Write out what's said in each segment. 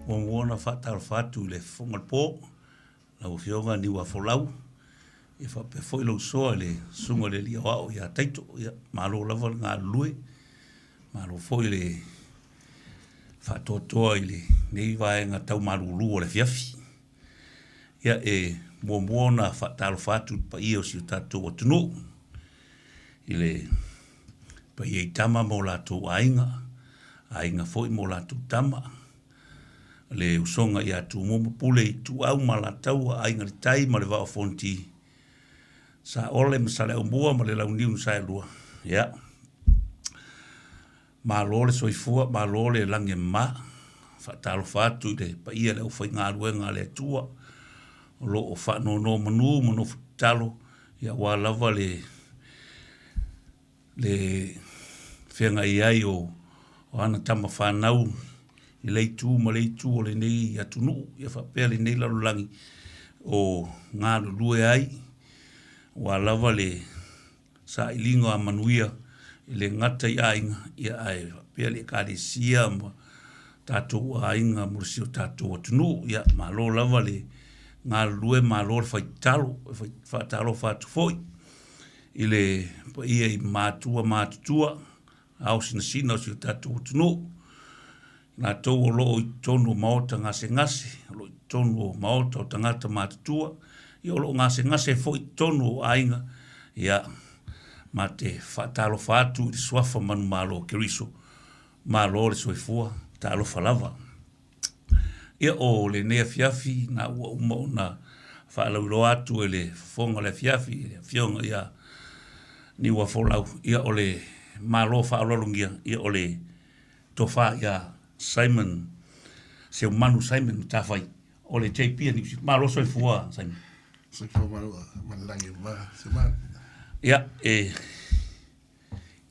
Muamua ona faatalofa atu i le Fofoga o le Po, lau Afioga Niuafolau, ia faapea foi lou soa i le Susuga i le Alii Aoao ia Taito. Ia, malo lava le galulue, malo foi le faatoatoa i lenei vaega tau malulu o le afiafi. Ia, e muamua ona faatalofa atu i le paia o si o tatou atunuu, i le paia i Tama ma o latou Aiga, Aiga foi ma o latou Tama, le usoga ia Tumua ma Pule, Ituau ma Alataua, Aiga i le Tai ma le Vaa o Fonoti, Saole ma Saleaaumua ma le Launiu na Saelua. Ia, malo le soifua, malo le lagi e mama. Faatalofa atu i le paia i le aufaigaluega a le Atua o lo o faanonomanu ma nofo tatalo aua lava le le feagai ai o ana tama fanau i le itu ma le itu o lenei atunuu ia faapea lenei lalolagi o galulue ai aua lava le sailiga o manuia e le gata i aiga ia ae faapea le ekalesia ma tatou aiga mo si o tatou atunuu. Ia malo lava le galulue, malo le fai tatalo. E faatalofa atu foi i le paia i matua matutua, ao sinasina o si o tatou atunuu, latou o lo o i totonu o maota gasegase, o lo o i totonu o maota o tagata matutua, ia o lo o gasegase foi i totonu o aiga, ia ma te faatalofa atu i le suafa manumalo o Keriso, malo le soifua, talofa lava. Ia o lenei afiafi na ua uma ona faalauiloa atu e le fofoga o le afiafi i le afioga ia Niuafolau, ia o le Malo faaaloalogia, ia o le tofa ia Simon Seumanu Simon Matafai o le JP a Niu Sila. Malo soifua Simon. Soifua malo ma le lagi e mama Seumanu. Ia e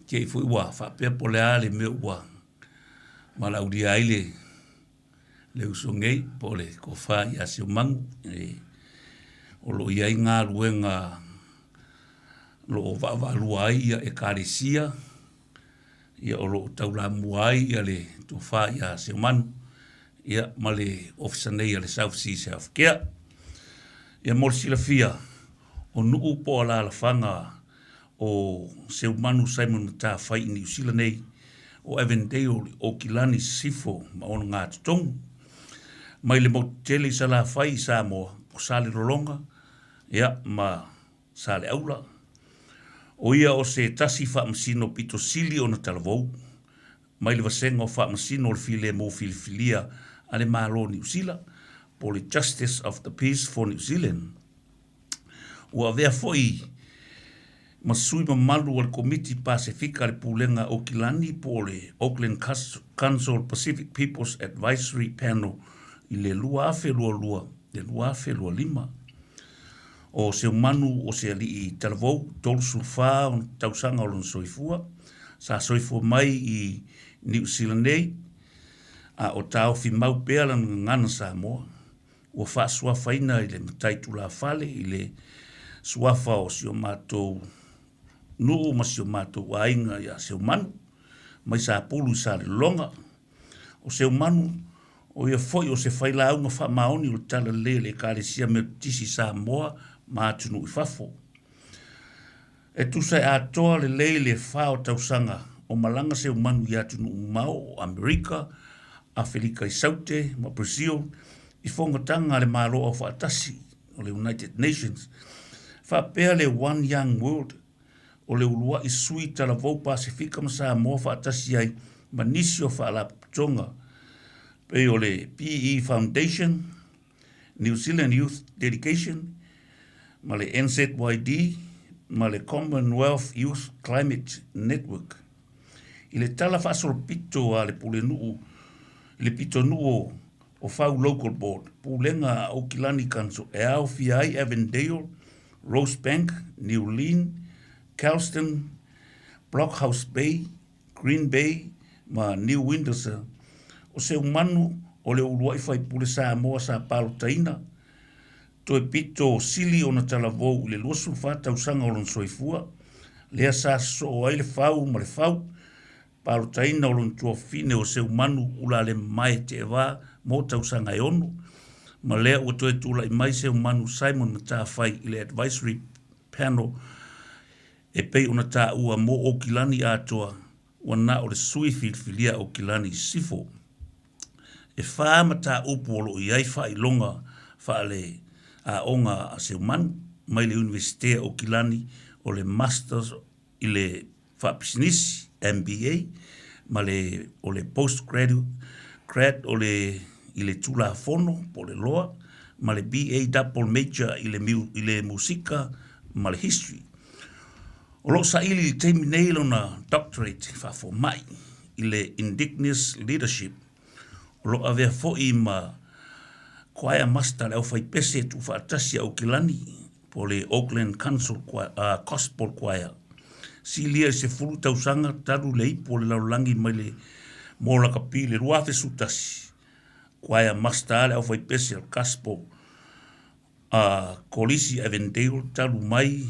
te i foi ua faapea po o le a le mea ua valaaulia ai le le uso nei po o le tofa ia Seumanu e, o lo o i ai galuega o lo o vaavaalua ai ia ekalesia ia o lo o taulamua ai ia le tofa ia Seumanu ia ma le ofisa nei a le South Seas Healthcare. Ia mo le silafia, o nuu po o alaalafaga o Seumanu Simon Matafai i Niu Sila nei, o Avondale i Okilani Sisifo ma ona gatotonu. Mai le motu tele i Salafai i Samoa, o Salelologa ia ma Saleaula. O ia o se tasi faamasino pito sili ona talavou mai le vasega o faamasino o le filemu filifilia a le Malo o Niu Sila, po o le Justice of the Peace for New Zealand. Ua avea foi ma sui mamalu o le Komiti Pasefika a le Pulega Okilani po o le Auckland Council Pacific People's Advisory Panel i le 2022 le 2025. O Seumanu o se alii talavou, 34 ona tausaga o lona soifua, sa soifua mai i Niu Sila nei, a o taofi mau pea lana gagana Samoa. Ua faasuafaina i le matai tulafale i le suafa o si o matou nuu ma si o matou aiga ia Seumanu, mai Sapulu i Salelologa. O Seumanu, o ia foi o se failauga faamaoni o le Talalelei a le Ekalesia Metotisi i Samoa ma atunuu i fafo. E tusa e atoa lelei le fa o tausaga o malaga Seumanu i atunuu mamao o Amerika, Afelika i Saute ma Brazil i fonotaga a le Malo Aufaatasi o le United Nations, faapea le One Young World o le uluai sui talavou Pasefika ma Samoa faatasi ai ma nisi o faalapotopotoga pei o le PE Foundation, New Zealand Youth Dedication ma le NZYD ma le Commonwealth Youth Climate Network. I le tala faasolopito a le Pulenuu i le pitonuu o Fau Local Board, Pulega a Aukilani Council e aofia ai Avondale, Rosebank, New Lynn, Kelston, Blockhouse Bay, Green Bay ma New Windsor, o Seumanu o le uluai faipule Samoa sa palotaina, toe pito sili ona talavou i le 24 tausaga o lona soifua, lea sa sosoo ai le fau ma le fau, palotaina o lona tuafafine o Seumanu Ulalemae Teeva mo tausaga e ono, ma lea ua toe tulai mai Seumanu Simon Matafai i le Advisory Panel e pei ona taua mo Okilani atoa, ua na o le sui filifilia Okilani i Sisifo. E whā mataupu o loo i ai faailoga faale-aoga a Seumanu mai le Iunivesite o Aukilani o le Masters i le Faapisinisi, MBA, ma le o le Post Grad o le i le Tulafono po o le Law ma le BA Double Major i le i le Musika ma le History. O loo saili i le taimi nei lona Doctorate faafomai i le Indigenous Leadership. O lo o avea foi ma Choir Master le aufaipese e tuufaatasi a Aukilani po o le Auckland Council Gospel Choir. Silia i le 10 tausaga talu le ipu o le lalolagi mai le mo lakapi i le 2011, Choir Master a le aufaipese o le Gospel a Kolisi Avondale talu mai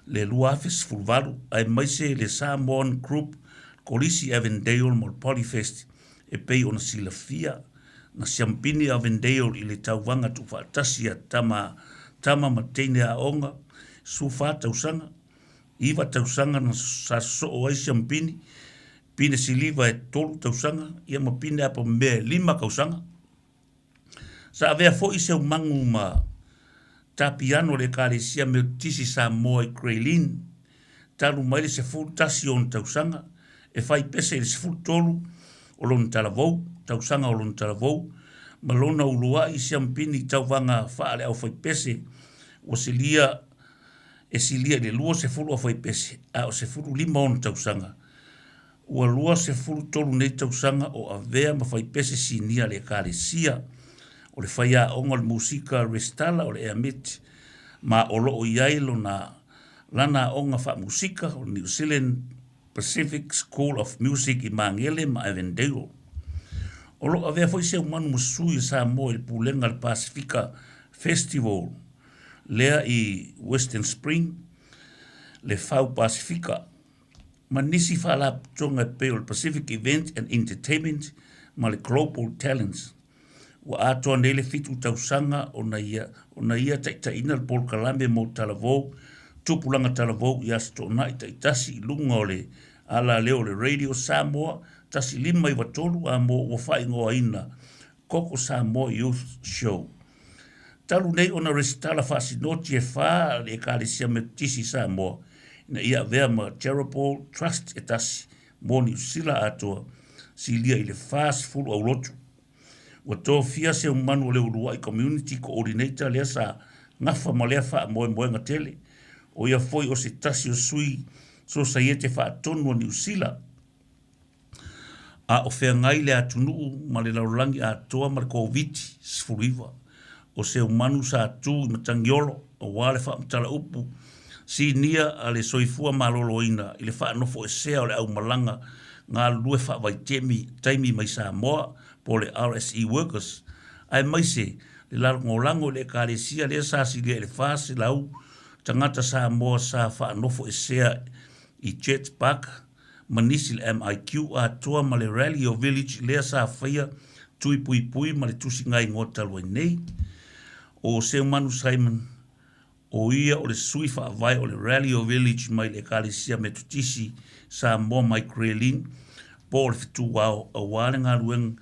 le 2018 aemaise le Samoan Group Kolisi Avondale mo le Polyfest e pei ona silafia na siampini Avondale i le tauvaga tuufaatasi a tama tama ma teine aoga 14 tausaga, 9 tausaga na sa sosoo ai siampini, pine siliva e 3 tausaga ia ma pine apamea e 5 kausaga. Sa avea foi Seumagu ma Tapiano o le Ekalesia Metotisi Samoa i Grey Lynn talu mai le 11 o ona tausaga, e fai pese i le 13 o lona talavou, tausaga o lona talavou, ma lona uluai siampini i tauvaga faale-aufaipese ua silia e silia i le 20 aufaipese, a o 15 ona tausaga. Ua 23 nei tausaga o avea ma faipese sinia a le Ekalesia, o le faiaoga o le musika resitala o le Airmit, ma o lo o i ai lona lana aoga faamusika o le New Zealand Pacific School of Music i Magele ma Avondale. O lo o avea foi Seumanu ma sui o Samoa i le Pulega a le Pasifika Festival lea i Western Spring, le Fau Pasifika. ma nisi faalapotopotoga e pei o le Pacific Event and Entertainment ma le Global Talents. Ua atoa nei le fitu tausaga ona ia, ona ia taitaiina le polokalame mo Talavou, Tupulaga Talavou i Aso Toonai taitasi i luga o le alaleo o le Radio Samoa 1593 a mo ua faaigoaina Koko Samoa Youth Show. Talu nei ona resitala faasinoti e whā a le Ekalesia Metotisi i Samoa ina ia avea ma Charitable Trust e tasi mo Niu Sila atoa, silia i le 40 aulotu. Ua tofia Seumanu o le Uluai Community Coordinator lea sa gafa ma lea faamoemoega tele, o ia foi o se tasi o sui sosaiete faatonu a Niu Sila. A o feagai le atunuu ma le lalolagi atoa ma le Koviti-19, o Seumanu sa tu i Matagiolo aua le faamatala-upu sinia a le soifua maloloina i le faanofoesea o le aumalaga galulue faavaitemi taimi mai Samoa po o le RSE Workers, aemaise le lagolago i le Ekalesia lea sa silia i le 400 tagata Samoa sa faanofoesea i Church Park ma nisi le MIQ atoa ma le Rally o Village lea sa faia tui puipui ma le tusiga igoa talu ai nei. O Seumanu Simon, o ia o le sui faavae o le Rally o Village mai le Ekalesia Metotisi Samoa mai Grey Lynn po o le Fetuao aua le galuega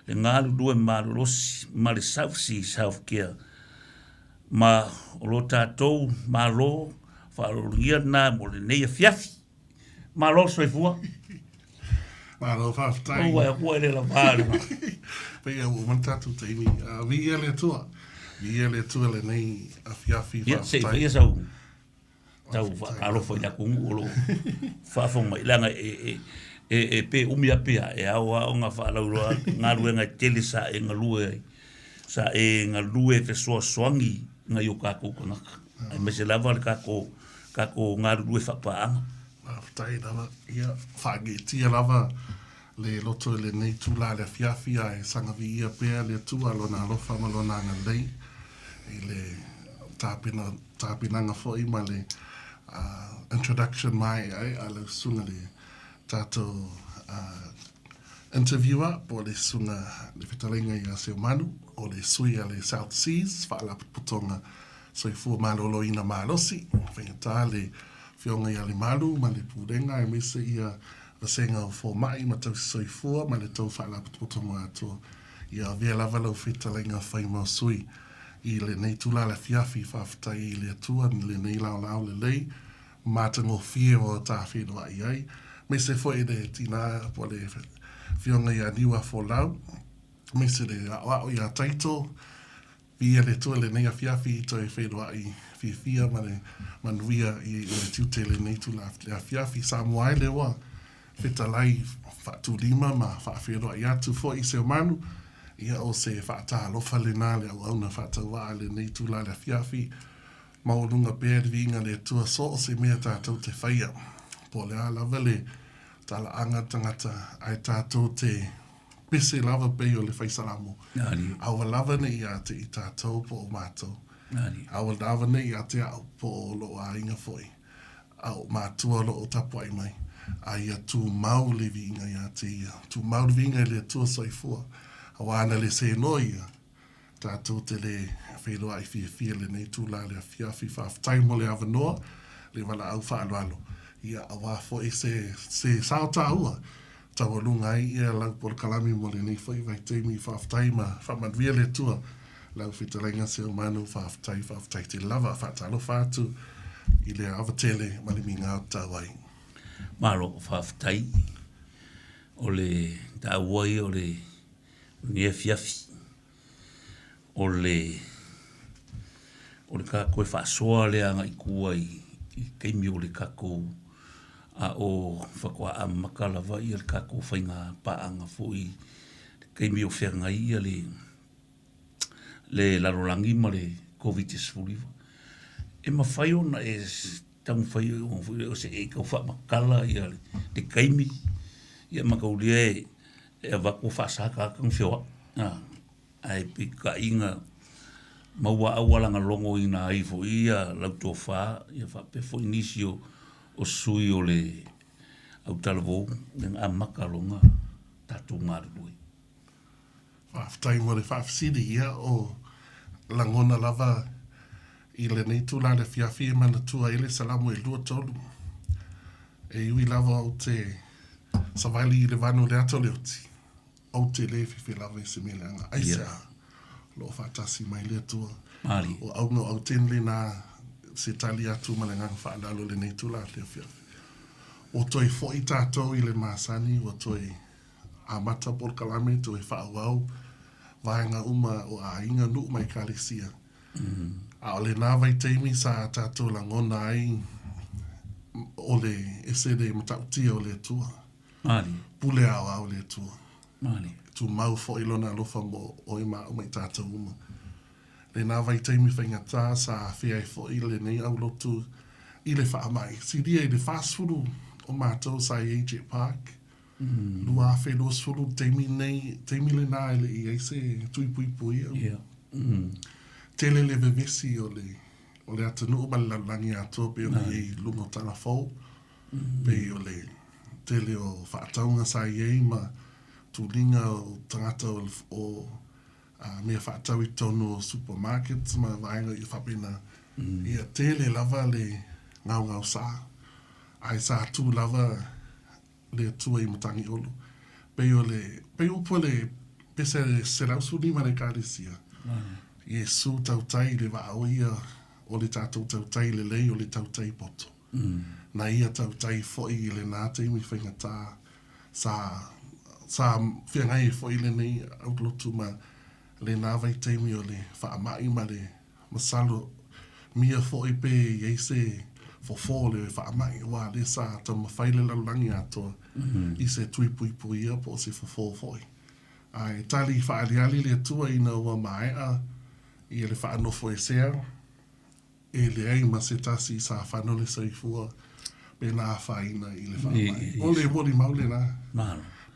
le galulue malolosi ma le South Seas Healthcare ma o lo tatou Malo faaaloalogia lena mo lenei afiafi. Malo le soifua. Malo faafetai. Ua ua le lava. Pei ua uma le tatou taimi. Viia le Atua. Viia le Atua lenei afiafi faafetai. Ia, se i faia sau tau faatalofa i le atunuu o lo o faafofoga mai leaga e e e pe umi a pea e ao lava ona faalauiloa galuega e tele sa e galue ai sa e galue fesoasoani i nai o tatou tagata aemaise lava le tatou tatou galulue faapaaga. Faafetai lava. Ia, faageetia lava le loto i lenei itula i le afiafi ae saga viia pea le Atua Lona alofa ma Lona agalelei i le tapena, tapenaga foi ma le introduction mai ai a lau susuga le tatou Interviewer, Po o le susuga le fetalaiga ia Seumanu, o le sui a le South Seas Faalapotopotoga Soifua Maloloina Malosi, faigata le Afioga ia Lemalu ma le Pulega aemaise ia vasega o fomai ma tausi soifua ma le tou Faalapotopotoga atoa. Ia avea lava lau fetalaiga fai ma sui i lenei itula le afiafi. Faafetai i le Atua i lenei laolao lelei matagofie ua ta feiloai ai, aemaise foi le tina po o le Afioga ia Niua Folau, aemaise le aoao ia Taito. Viia le Atua i lenei afiafi i toe feiloai fiafia ma le manuia i le tiute i lenei itula le afiafi. Samoa e le ua fetalai faatulima ma faafeiloai atu foi i Seumanu, ia o se faatalofa lena le auauna faatauvaa i lenei itula le afiafi. Maualuga pea le viiga le Atua so o se mea tatou te faia, po o le a lava le talaaga tagata ae tatou te pese lava pei o le fai Salamo. Aua lava ne i ia te i tatou po o matou. Aua lava ne i ia te au po o lou aiga foi, a o matua o lo o tapuai mai, a ia tumau le viiga ia te ia. Tumau le viiga i le Atua soifua, aua ana le senoa ia, Tatou te le feiloai fiafia i lenei itula le afiafi. Faafetai mo le avanoa, le valaau faaaloalo, ia aua foi se se sao taua taualuga ai ia lau polokalame mo lenei foi vaitaimi. Faafetai ma faamanuia le Atua lau fetalaiga Seumanu. Faafetai, faafetai tele lava. Faatalofa atu i le ava tele ma le migao tatau ai. Malo faafetai. O le taua ia o le lenei afiafi o le o le tatou toe faasoa lea agai i tua i le taimi o le tatou a o faatoa amata lava le tatou faiga paaga foi i le taimi o feagai ia le le lalolagi ma le Koviti-19. E mafai ona e taumafai o se e tau faamatala ia le taimi ia mataulia e e avatu faasa tagata ona feoai. Ae peitai na maua auala na logoina ai foi ia lau tofa ia faapea foi nisi o sui o le autalavou ia na amata loa ona tatou galulue. Faafetai mo le faafesili. Ia, o lagona lava i lenei itula i le afiafi e manatua ai le Salamo e 23. E ui lava ou te savali i le vanu o le ata o le oti, ou te le fefe lava i se mea leaga. Aisea? O lo o faatasi mai le Atua. O auga o autene lena se tali atu ma le agaga faaaloalo i lenei itula i le afiafi. Ua toe foi tatou i le masani, ua toe amata polokalame toe faaauau vaega uma o aiga, nuu ma ekalesia. A o lena vaitaimi sa tatou lagona ai o le ese le matautia o le Atua. Pule aoao le Atua. Tumau foi Lona alofa mo oe ma au ma i tatou uma. Lena vaitaimi faigata sa afea ai foi lenei aulotu i le faamai. Silia i le 40 o matou sa i ai Jet Park. 2020 le taimi nei, taimi lena e le i ai se tui puipuia. Yeah. Tele le vevesi o le, o le atunuu ma le lalolagi atoa pei ona i ai i luga o tala fou, pei o le tele o faatauga sa i ai ma tuliga o tagata o, o a, mea faatau i totonu o supermarkets ma vaega ia faapena. Ia tele lava le gaogaosa, ae sa tu lava le Atua i Matagiolo. Pei o le, pei upu a le pese 115 a le Ekalesia, Iesu tautai le vaa o ia o le tatou tautai lelei o le tautai poto. Na ia tautai foi i lena taimi faigata sa, sa feagai ai foi lenei aulotu ma lena vaitaimi o le faamai ma le Masalo mia foi pe i ai se fofo o le faamai aua lea sa taumafai le lalolagi atoa i se tui puipuia po o se fofo foi. Ae tali faaaliali le Atua ina ua maea ia le faanofoesea, e leai ma se tasi sa fano le soifua pe na afaina i le faamai. O le molimau lena.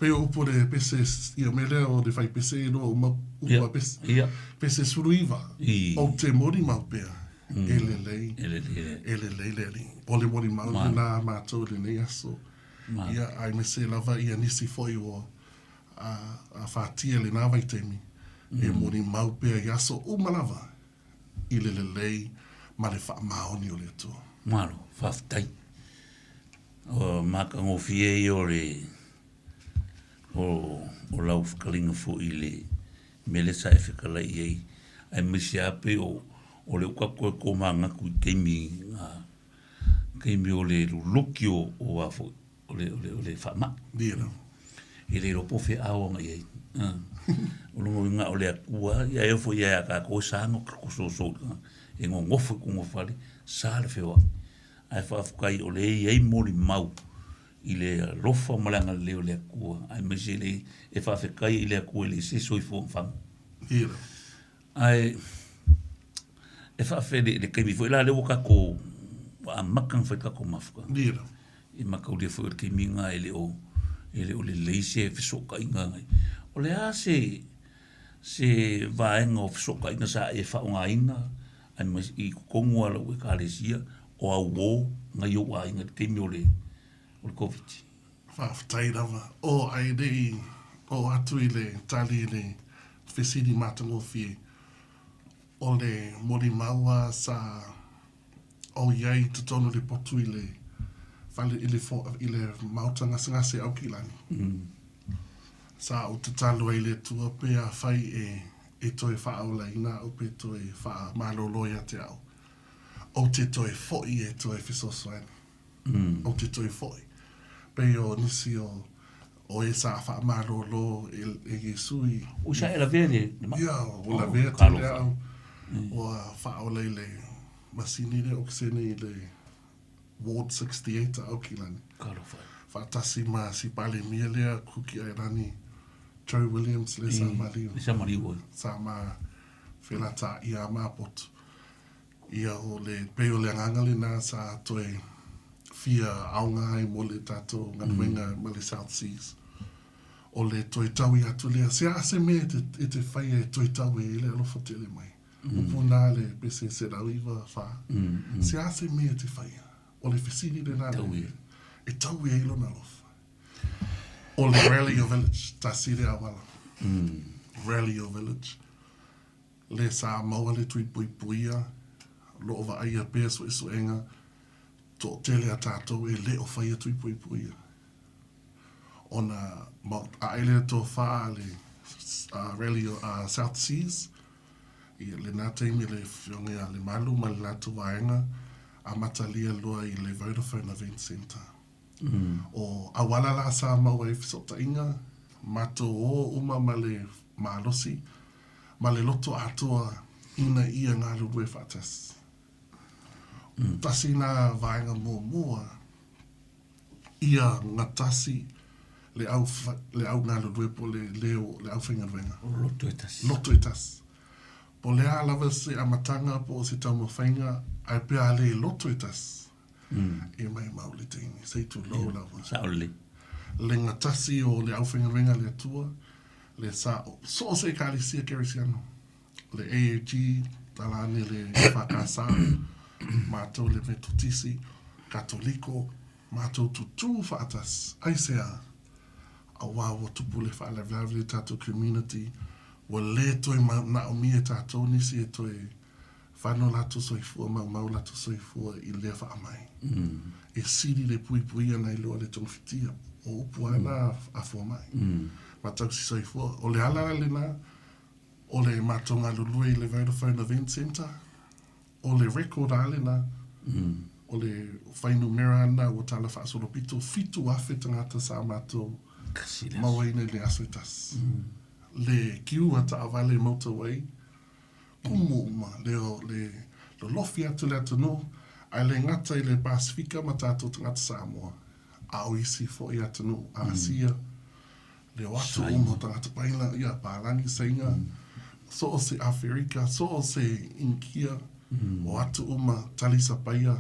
Pei o upu o le pese, ia mea lea o le fai pese e lua uma upu a pese. Pese 19, ou te molimau pea, e lelei, e lelei le Alii. O le molimau lena a matou i lenei aso. Ia, aemaise lava ia nisi foi ua. Afatia i lena vaitaimi, e molimau pea i aso uma lava i le lelei ma le faamaoni o le Atua. Malo, faafetai. O matagofie ia o le o, o lau fekaliga foi i le mea lea sa e fetalai i ai, aemaise lava pei o, o lea ua tatou toe tomanatu i taimi, taimi o le luluki o, o a foi, o le, o le, o le faamai. Ia lava. E le iloa po o fea a oo atu i ai. O lona uiga o le Atua, ia e oo foi ia tatou e sa ona tatou soso e nonofo i totonu o fale, sa le feoai. Ae faafetai o lea e i ai molimau i le alofa ma le agalelei o le Atua, aemaise le e faafetai i le Atua e leai se soifua fagu. Ia. Ae e faafefea i le taimi foi la lea ua tatou ua amata ona fai tatou mafutaga. Ia lava. E mataulia foi o le taimi lena e le o e le o lelei se fesootaiga. O le a se se vaega o fesootaiga sa e faaaogaina aemaise i totonu lava o lau Ekalesia o auō nai ou aiga i le taimi o le o le Koviti? Faafetai lava. O ai le i oo atu i le tali i le fesili matagofie, o le molimau a sa ou i ai i totonu o le potu i le fale i le i le maota gasegase Aukilani. Sa ou tatalo ai i le Atua pe afai e e toe faaolaina au pe toe faamalolo ia te au, ou te toe foi e toe fesoasoani. Ou te toe foi. Pei o nisi o o e sa faamalolo e e Iesu i. Ua sa e lavea i le maʻi? Ia, ua lavea tele au. Ua faaola i le masini lea okesene i le Ward 68 a Aukilani. Talofa e. Faatasi ma si Palemia lea Kuki Airani, Joe Williams lea sa maliu. Sa maliu ai. Sa ma felataia a ma potu. Ia, o le, pei o le agaga lena sa toe fia aoga ai mo le tatou galuega ma le South Seas. O le toe taui atu lea, se a se mea e te, e te faia e toe taui ai le alofa tele mai. Upu na le pese 194. Se a se mea e te faia, o le fesili lena le, e taui ai lona alofa. O le Rally Your Village, tasi lea auala. Rally Your Village. Le sa maua le tui puipuia, lo o vaaia pea suesuega toatele a tatou e le o faia tui puipuia. Ona ae lea tofa a le Rally o South Seas, i lena taimi le Afioga ia Lemalu ma le latou vaega amatalia loa i le Vodafone Event Centre. O auala la sa maua ai fesootaiga, matou o uma ma le malosi ma le loto atoa ina ia galulue faatasi. Tasi na vaega muamua ia gatasi le au le au galulue po o le leo le aufaigaluega. Loto e tasi. Loto e tasi. Po o le a lava se amataga po o se taumafaiga ae pe a le loto e tasi, e maumau le taimi, se i tulou lava. Sao lelei. Le gatasi o le aufaigaluega a le Atua, le sa, so o se Ekalesia Kerisiano, le AAG, tala ane le EFKS, matou le Metotisi, Katoliko, matou tutū faatasi. Aisea? Aua ua tupu le faalavelave i le tatou community, ua le toe manaomia e tatou nisi e toe Whano latou soifua, maumau latou soifua i lea faamai. E sili le puipuia nai loa le togafitia. O upu lava na a fomai. Ma tausi soifua. O le ala lena o le matou galulue i le Vodafone Event Centre, o le record lava lena, o le fuainumera lena ua tala faasolopito, 7,000 tagata sa matou mauaina i le aso e tasi. Le kiu a taavale motorway, kumu uma, le, le lolofi atu le atunuu, ae le gata i le Pasefika ma tatou tagata Samoa, a o isi foi atunuu, Asia, le o atu uma o tagata paila, ia, palagi, Saina, so o se Aferika, so o se Inikia, o atu uma, talisapaia,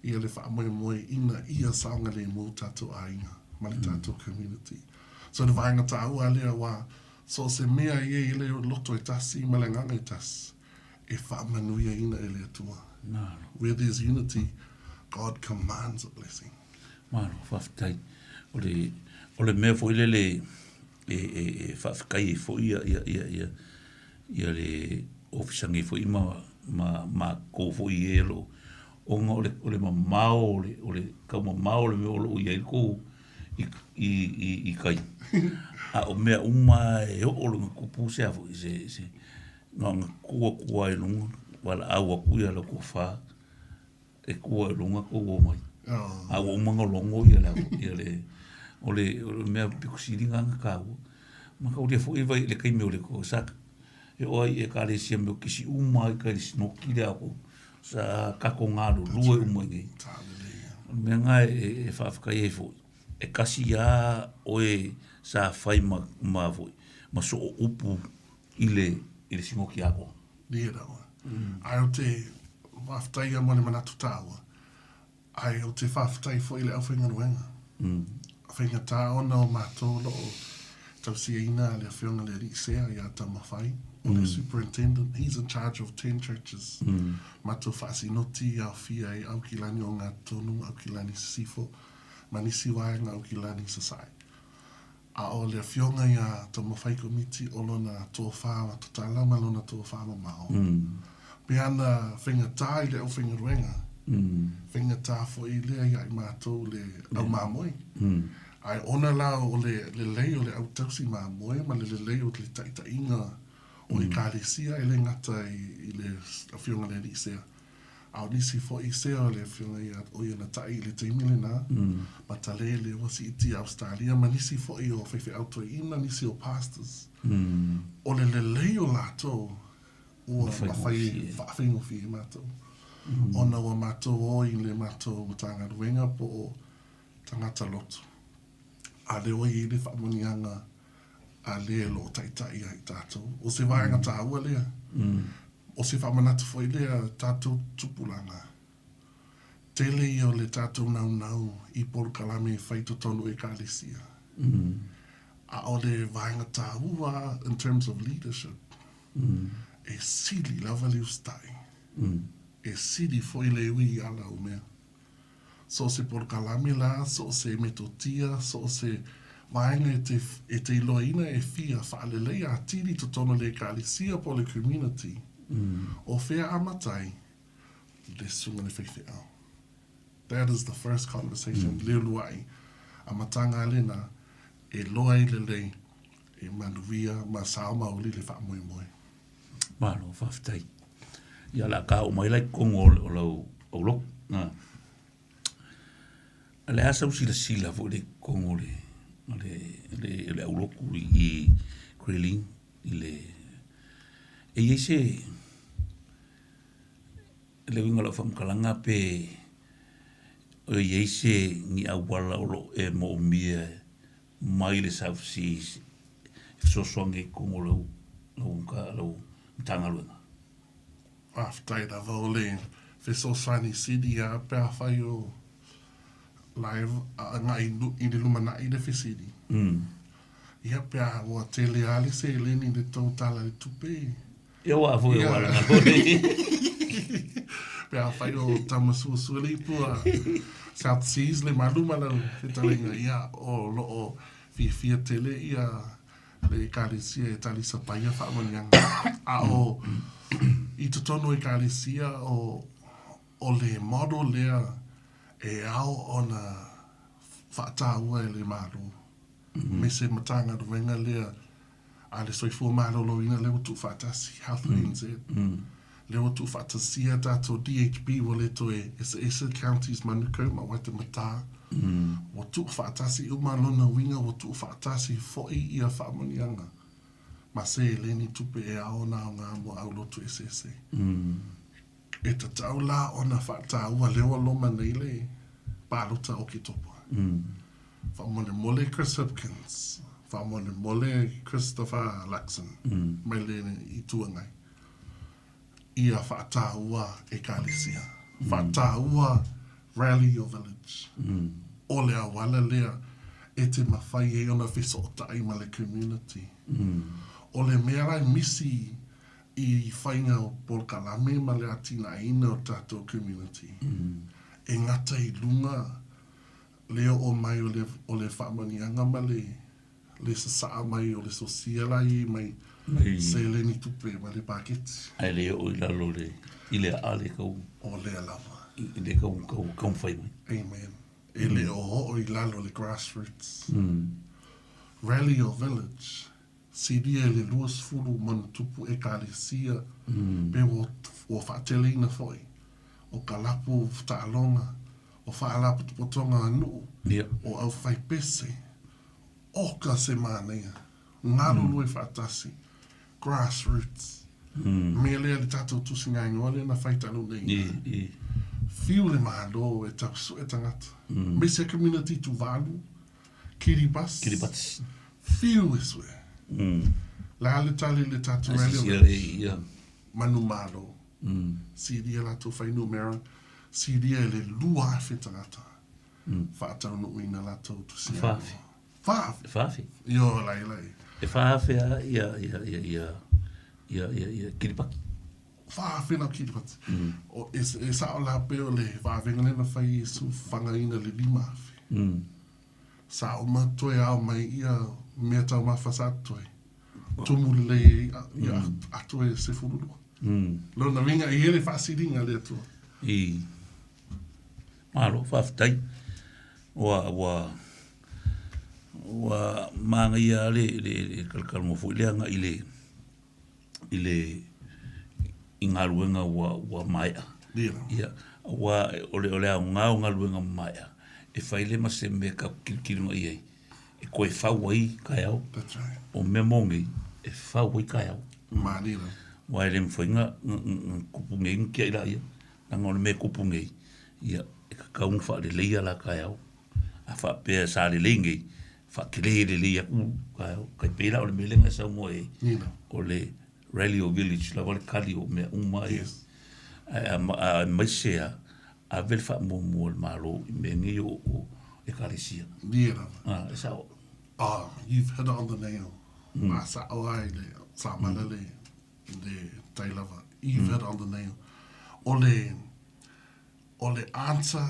ia le faamoemoe ina ia saogalemu tatou aiga ma le tatou community. So le vaega taua lea aua so o se mea e i ai le loto e tasi ma le agaga e tasi, e faamanuiaina e le Atua. Malo. Where there's unity, God commands a blessing. Malo, faafetai. O le, o le mea foi lele e, e, e faafetai ai foi ia, ia, ia, ia, ia le ofisa nei foi ma, ma matou foi e o lo o, ona o le, o le mamao, o le, o le taumamao o le mea o lo o i ai le tou i, i, i, i tai. A o mea uma e oo lona tupu se a foi, se, se, na ona tu atu lava i luga, valaau atu ia lau tofa, e tu i luga tou omai. A ua uma ona logo ia le, ia le, o le, o le mea pito sili lena ona taua. Mataulia foi vai i le taimi o le sa, e oo ai i ekalesia mea o kisi uma ai kai le sinoti le ako, sa tatou galulue uma i inei. O le mea lena e, e faafetai ai foi, e kasi lava oe sa fai ma, ma foi, ma soo upu i le, i le sinoti atoa. Ia lava. Ae ou te faafetai ia mo le manatu taua, ae ou te faafetai foi i le aufaigaluega. Faigata ona o matou o lo o tausiaina le Afioga i le Alii Sea ia Taumafai, o le Superintendent, he's in charge of ten churches. Matou faasinoti i aofia ai Aukilani Ogatotonu, Aukilani Sisifo, ma nisi vaega Aukilani Sasae. A o le Afioga ia Taumafai Komiti o lona tofa tatala ma lona tofa mamao, pe ana faigata i le aufaigaluega, faigata foi lea ia i matou le au mamoe. Ae ona la o le lelei o le au tausi mamoe ma le lelei o le taitaiga o Ekalesia e le gata i le Afioga i le Alii Sea, A o nisi foi sea o le afioga ia o ia na taʻi i le taimi lena, ma Talele ua siitia i Ausetalia, ma nisi foi o faifeau toeaina, nisi o pastors. O le lelei o latou ua mafai faafaigofie ai matou, ona ua matou o i le matou Matagaluega po o tagata lotu, a lea ua i ai le faamanuiaga a le o lo o taitai ia i tatou. O se vaega taua lea. O se faamanatu foi lea tatou tupulaga. Tele ia o le tatou naunau i polokalame e fai totonu o Ekalesia. A o le vaega taua in terms of leadership, e sili lava le usitai. E sili foi le ui i ala o mea. So o se polokalame la, so o se metotia, so o se vaega e te, e te iloaina e fia faaleleia atili i totonu o le Ekalesia po o le community, o fea amata ai le susuga i le faifeau. That is the first conversation, le uluai amataga lena e loa ai lelei e manuia ma sao maoli le faamoemoe. Malo, faafetai. Ia, o le a ta oo mai la i totonu o lau aulotu. O le a sau silasila foi i totonu o le, o le, o le aulotu i Grayling i le, e i ai se, le uiga o lau faamatalaga pe e i ai se ni auala o lo o e moomia mai le South Seas e fesoasoani ai i totonu o lau, lau, lau Matagaluega? Faafetai lava o le fesoasoani sili lava pe afai o live agai i le lumanai le fesili. Ia pe a ua tele lava le seleni i le tou Tala i le Tupe. Ia aua foi o ala Pe afai o Tamasuasua le ipu a South Seas le malu ma lau fetalaiga, ia o lo o fiafia tele ia le Ekalesia e talisapaia faamanuiaga. A o i totonu o Ekalesia o, o le model lea e ao ona faataua e le Malo, me se Matagaluega lea a le Soifua Maloloina lea ua tuufaatasi, Health NZ, lea ua tuufaatasia tatou DHB ua le toe eseese counties Manukau ma Waitematā, ua tuufaatasi uma lona uiga ua tuufaatasi foi ia faamanuiaga ma seleni tupe e ao ona aoga mo aulotu eseese. E tatau la ona faataua lea ua loma nei le palota o Oketopa. Faamolemole Chris Hipkins, faamolemole Christopher Luxon mai le Itu Agai, ia faataua Ekalesia, faataua Rally Your Village. O le auala lea e te mafai ai ona fesootai ma le community. O le mea la e misi i faiga o polokalame ma le atinaeina o tatou community, e gata i luga le oo mai o le, o le faamanuiaga ma le, Le sasaa mai o le sosia la i mai seleni tupe ma le paketi. Ae le oo i lalo le i le aa le kau. O lea lava. I le kau kau taumafai mai. Amen. E le o oo i lalo le grassroots. Rally or village. Silia i le 20 ma ona tupu Ekalesia, pe ua ua faateleina foi, o ka lapu taaloga, o faalapotopotoga a nuu, o aufaipese, oka se manaia, galulue faatasi, grassroots. Mea lea le tatou tusiga-igoa lea na fai talu nei. Fiu le Malo e tau sue tagata. Me se community Tuvalu, Kiribati. Kiribati. Fiu e sue. Le a le tali le tatou rally o Manumalo. Silia latou fuainumera, silia i le 2,000 tagata. Faataunuuina latou tusiga. 4,000. 4,000? 4,000. Io laila e. E 4,000 a ia ia ia ia ia ia ia Kiribati. 4,000 na Kiribati. O e e sao la pe o le vavega lea na fai e Iesu fagaina le 5,000. Sa uma toe ao mai ia mea taumafa sa toe tumu lelei ai ia ato e 12. Lona uiga e i ai le faasiliga a le Atua. I. Malo, faafetai. Ua, ua, ua manaia lava le, le, le talatalanoa foi lea agai i le, i le, i galuega ua, ua maea. Ia, aua o le, o le aoga o galuega maea, e fai lea ma se mea tatou te tilotilo i ai, e toe fau ai taeao. That's right. O mea moni, e fau ai taeao. Malie lava. Aua e le mafai ona tupu nei ona tiai laia, leaga o le mea e tupu nei, ia, e tatau ona faaleleia la taeao. A faapea sa lelei nei, faatele lelei atu taeao. Tai pei la o le mea lea na e saunoa i ai, o le Rally o Village lava le kali o mea uma ia. Yes. Ae aemaise lava, ave le faamuamua a le Malo i mea nei o Ekalesia. Ia lava. Ah, e sao. Oh, you've hit it on the nail. A sao lava i le samala le, le tai lava. You've hit it on the nail. O le, o le answer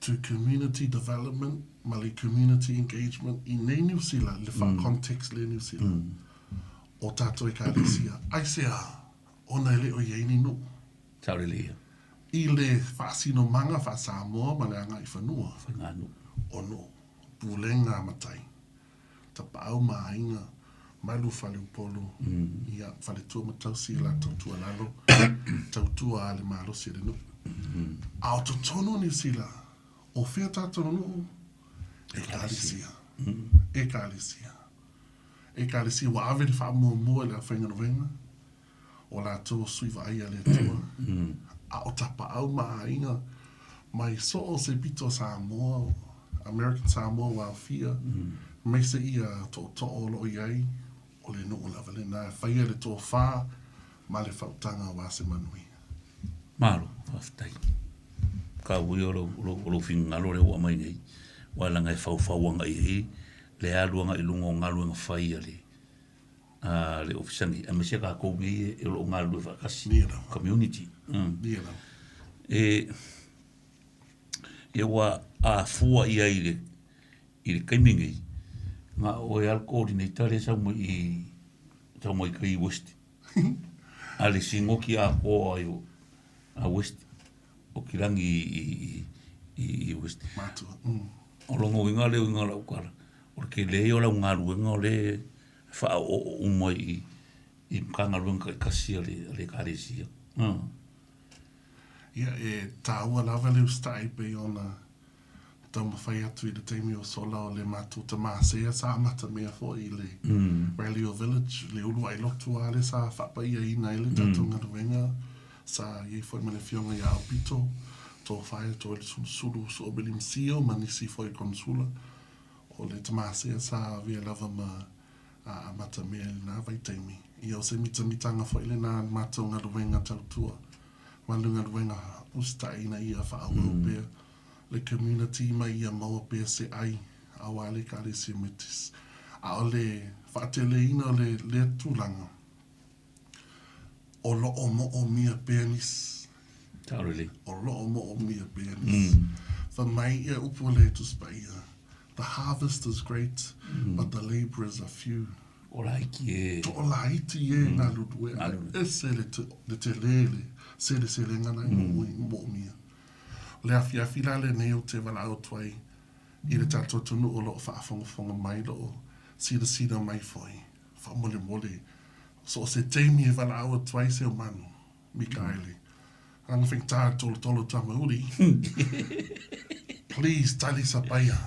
to community development ma le community engagement i nei Niu Sila, le wha-context le Niu Sila, o tātou Ekalesia. Aisea, ona e le o i ai ni nuu. Sao lelei ia. I le faasinomaga faa-Samoa ma le agaifanua. Faiganuu. O nuu, pulega a matai, tapaau ma aiga, malu faleupolu, ia, faletua ma tausi i latou tualalo, tautua a le malosi o le nuu. A o totonu o Niu Sila, o fea tatou nuu? Ekalesia. Ekalesia. Ekalesia ua ave le faamuamua i le aufaigaluega, o latou o sui vaai a le Atua, a o tapaau ma aiga mai so o se pito o Samoa, American Samoa ua aofia, aemaise ia tootoo o lo o i ai, o le nuu lava lena e faia le tofa ma le faautaga aua se manuia. Malo, faafetai. Tau ia o lou finagalo lea ua aumai nei, aua leaga e faufau agai i ai le alu agai i luga o galuega fai a le a le Ofisa nei, aemaise tatou nei e o lo o galulue faatasi, community. E, ia ua afua i ai i le, i le taimi nei, na o e lava le coordinator lea e sau mai i, sau mai kai West. A le sinoti atoa ai o, a West, o Kirangi i, i, i, i West. Matua. O lona uiga lea uiga o lau tala, o le tele ia o lau galuega o lea e faaoooo uma i i Matagaluega taitasi a le a le Ekalesia. Ia, e tāua lava le usitai pei ona taumafai atu i le taimi o sola o le matou tamā sea sa amata mea foi i le Rally o Village, le uluai lotu lava lea sa faapaiaina ai le tatou galuega sa i ai foi ma le afioga ia Aupito, Tofae, Toelesulusu, Suobelimsio ma nisi foi konsula. O le tamā sea sa avea lava ma amata mea i lena vaitaimi. Ia o se mitamitaga foi lena a le matou galuega tautua ma le galuega usitai ina ia faaauau pea le community ma ia maua pea se ai aua le Ekalesia Methodist. A o le faateleina o le lea tulaga, o lo o moomia pea nisi. Sao lelei. O lo o moomia pea nisi. Fai mai ia upu a le Tusi Paia. The harvest is great, but the labourers are few. Toʻalaiti e. Toʻalaiti e galulue ae ese le le tele le seleselega na i moomia. O le afiafi la lenei ou te valaau atu ai i le tatou atunuu o loo faafogafoga mai loo silasila mai foi faamolemole so o se taimi e valaau atu ai se manu Mikaele. Leaga faigata le tolotolo tama uri. Please tali sapaia.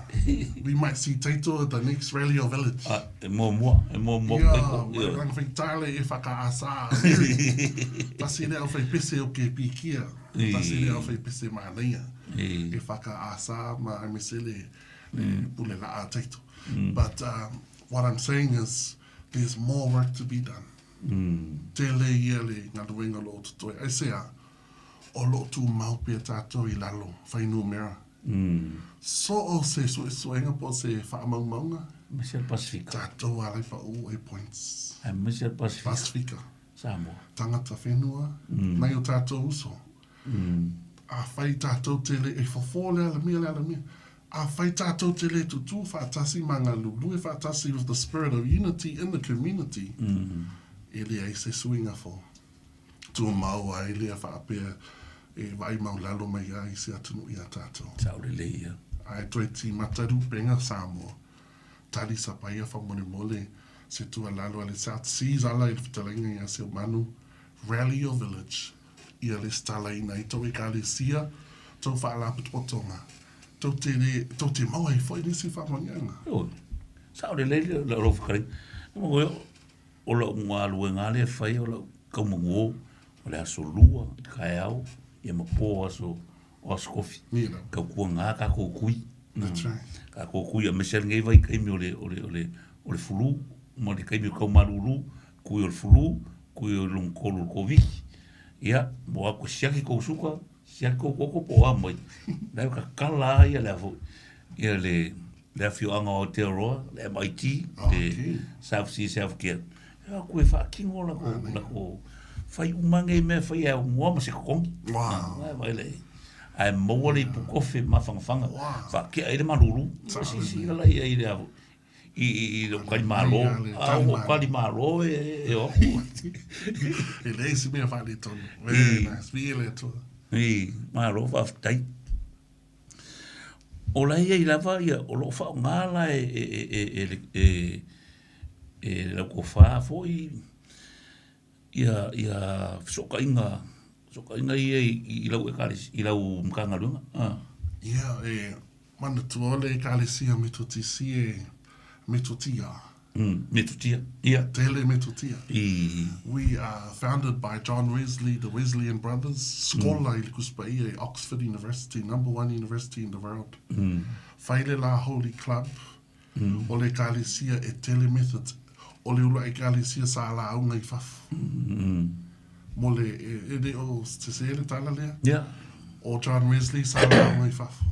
We might see Taito at the next rally or village. Ah, e muamua, e muamua Ia, mai leaga faigata le e whakaasa. Tasi le au whai pese o ke pikia. Tasi le au whai pese manaia. E whakaasa ma aemaise le, le pule laa Taito. But what I'm saying is, there's more work to be done. Tele ia le galuega o lo o totoe. Aisea? O lo o tumau pea tatou i lalo fuainumera. So o se suesuega po o se faamaumauga. Aemaise le Pasifika. Tatou alai pau ai points. Aemaise le Pasifika. Pasifika. Samoa. Tangata whenua, nai o tatou uso. Afai tatou te le, e fofo le alamia le alamia. Afai tatou te le tutū faatasi ma galulue faatasi with the spirit of unity in the community, e leai se suiga fou. Tumau ai lea faapea e vaai maulalo mai ai se atunuu iā tatou. Sao lelei ia. Ae toe timata rupenga Samoa. Tali sapaia faamolemole se tuualalo a le South Seas ala i le fetalaiga iā Seumanu, Rally your village, ia lesitalaina ai tou ekalesia, tou faalapotopotoga, tou te le, tou te maua ai foi nisi faamanuiaga. Ioe, sao lelei le lou fetalaiga. O lau galuega lava lea e fai o lau taumanuo o le aso lua i le taeao ia ma po aso o aso kofi. Tautuana tatou tui. That's right. Tatou tui aemaise lava lenei vaitaimi o le o le o le o le flu ma le taimi o le tau malulu, tui o le flu, tui o lona tolu o le Koviti. Ia, ua o atu e siaki tou suka, siaki tou toto po o a mai. La e tatala lava ia le a foi, ia le le afioaga o Aotearoa, le MIT, le South Seas Healthcare. E o atu e faatino latou, latou fai uma nei mea e fai e aunoa ma se totogi. Wow. Ae vaai la i ai. Ae maua le ipu kofe mafanafana, faatea ai le malulu. Silasila la i ai i le a foi, i, i, i lou talimalo. A o talimalo e, e o atu. E leai se mea faaletonu. Very nice. Viia le Atua. I, malo faafetai. O la e i ai lava ia, o lo o faaaoga la e, e, e, e, e, e lau tofa foi ia, ia fesootaiga, fesootaiga ia i, i lau ekalesi, i lau Matagaluega. Ah. Ia, e manatua o le Ekalesia Metotisi e Metotia. Metotia, ia. Tele Metotia. I. We are founded by John Wesley, the Wesleyan Brothers, scholar i le Tusi Paia i Oxford University, number one university in the world. Fai le la Holy Club, o le Ekalesia e tele methods, o le uluai Ekalesia sa lauga i fafo. Mo le, e le o sese le tala lea? Ia. O John Wesley sa lauga i fafo.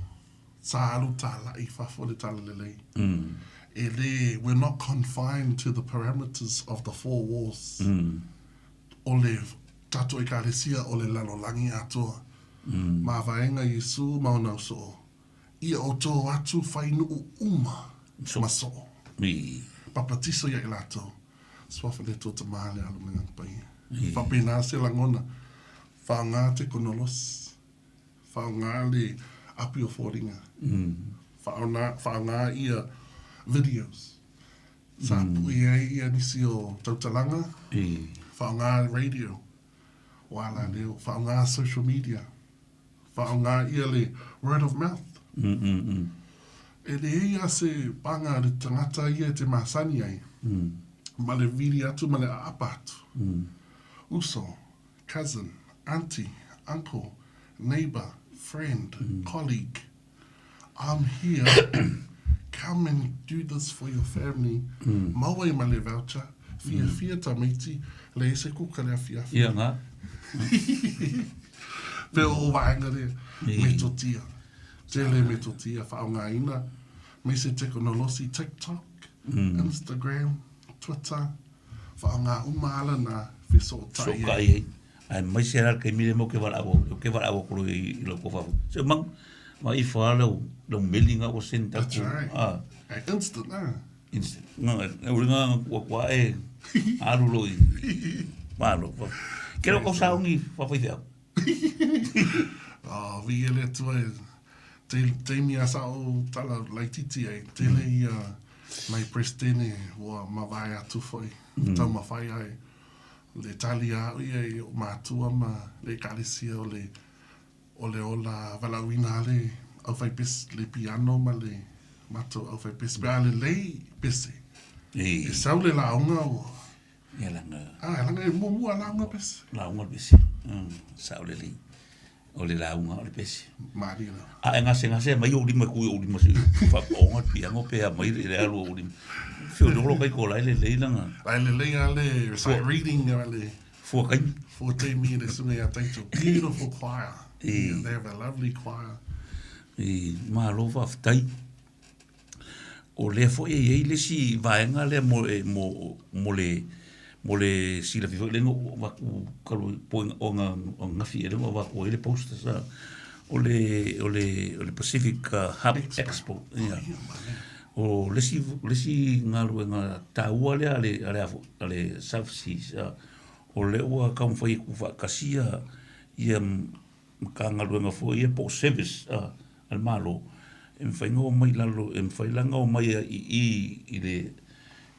Sa alu tālaʻi i fafo le talalelei. E lē, we're not confined to the parameters of the four walls. O le tatou Ekalesia o le lalolagi atoa. Mavaega Iesu ma ona usoo, ia outou atu whai nuu uma ma soo. Papatiso ia i latou. Suafa le Atua Tama le Alo ma le Agaga Paia. Faapena se lagona, faaaoga tekonolosi. Whaonga le api o fōringa. Whaonga, whaonga ia videos. Sa pui ai ia nisi o tautalanga. Whaonga radio. O ala leo. Whaonga social media. Whaonga ia le word of mouth. E leai a se pānga a le tangata ia e te masani ai. Ma le vili atu ma le aapa atu. Uso, cousin, auntie, uncle, neighbour, friend, colleague, I'm here, come and do this for your family, mau ai ma le voucher, fiafia tamaiti, leai se kuka le afiafi. Ia nga. Pe o vaega lea, metotia, tele metotia, whaongaina, me se tekonolosi, TikTok, Instagram, Twitter, Whaonga uma ala na fesootai ai. Fesootai ai. Aemaise la le taimi lea matou te valaau, ou te valaau atu loa i lau tofa foi, se mangu. Vaai ifo lava lau, lau meli nga ua send atu. That's right. Ah. Ai instant ah. Instant. Nga, e uri nga nga kua e alu lo i. Malo. Ke lo kau saungi whawhai Oh, vi ele tua e te taimi a sa o tala laititi ai. Tele ia mai Preston e ua mavae atu foi. Taumafai ai. Le tali a au ia i o matua ma le ekalesia o le O le ola valaauina a le aufaipese, le piano ma le matou aufaipese. Pe a lelei pese, e sau le lauga ua... Ia laga. Ah, laga e muamua lauga pese. Lauga le pese. Sao lelei. O le lauga o le pese. Malie lava. A e gasegase mai ou lima e ku i ou lima se faapaoga le piano pe a mai le alu o ou lima. Feoloolo kai ko lai lelei laga. Lai lelei a le recite reading a le Fua kaimi. Fua taimi le susuga ia Taito. Beautiful choir. Yeah, they have a lovely choir. E, malo faafetai. O lea foi e i ai le isi vaega lea mo, e, mo, mo le mo le silafia foi lea na ou avatu talu ai po o na o ananafi ea lea na ou avatu ai le poster sa o le o le o le Pacific Hub Expo. Ia. O le isi o le isi galuega taua lea a le a le a foi a le South Seas o lea ua taumafai e tuufaatasi ia ia Matagaluega foi ia po o service a le Malo e mafai ona omai i lalo, e mafai la ona omai i i i le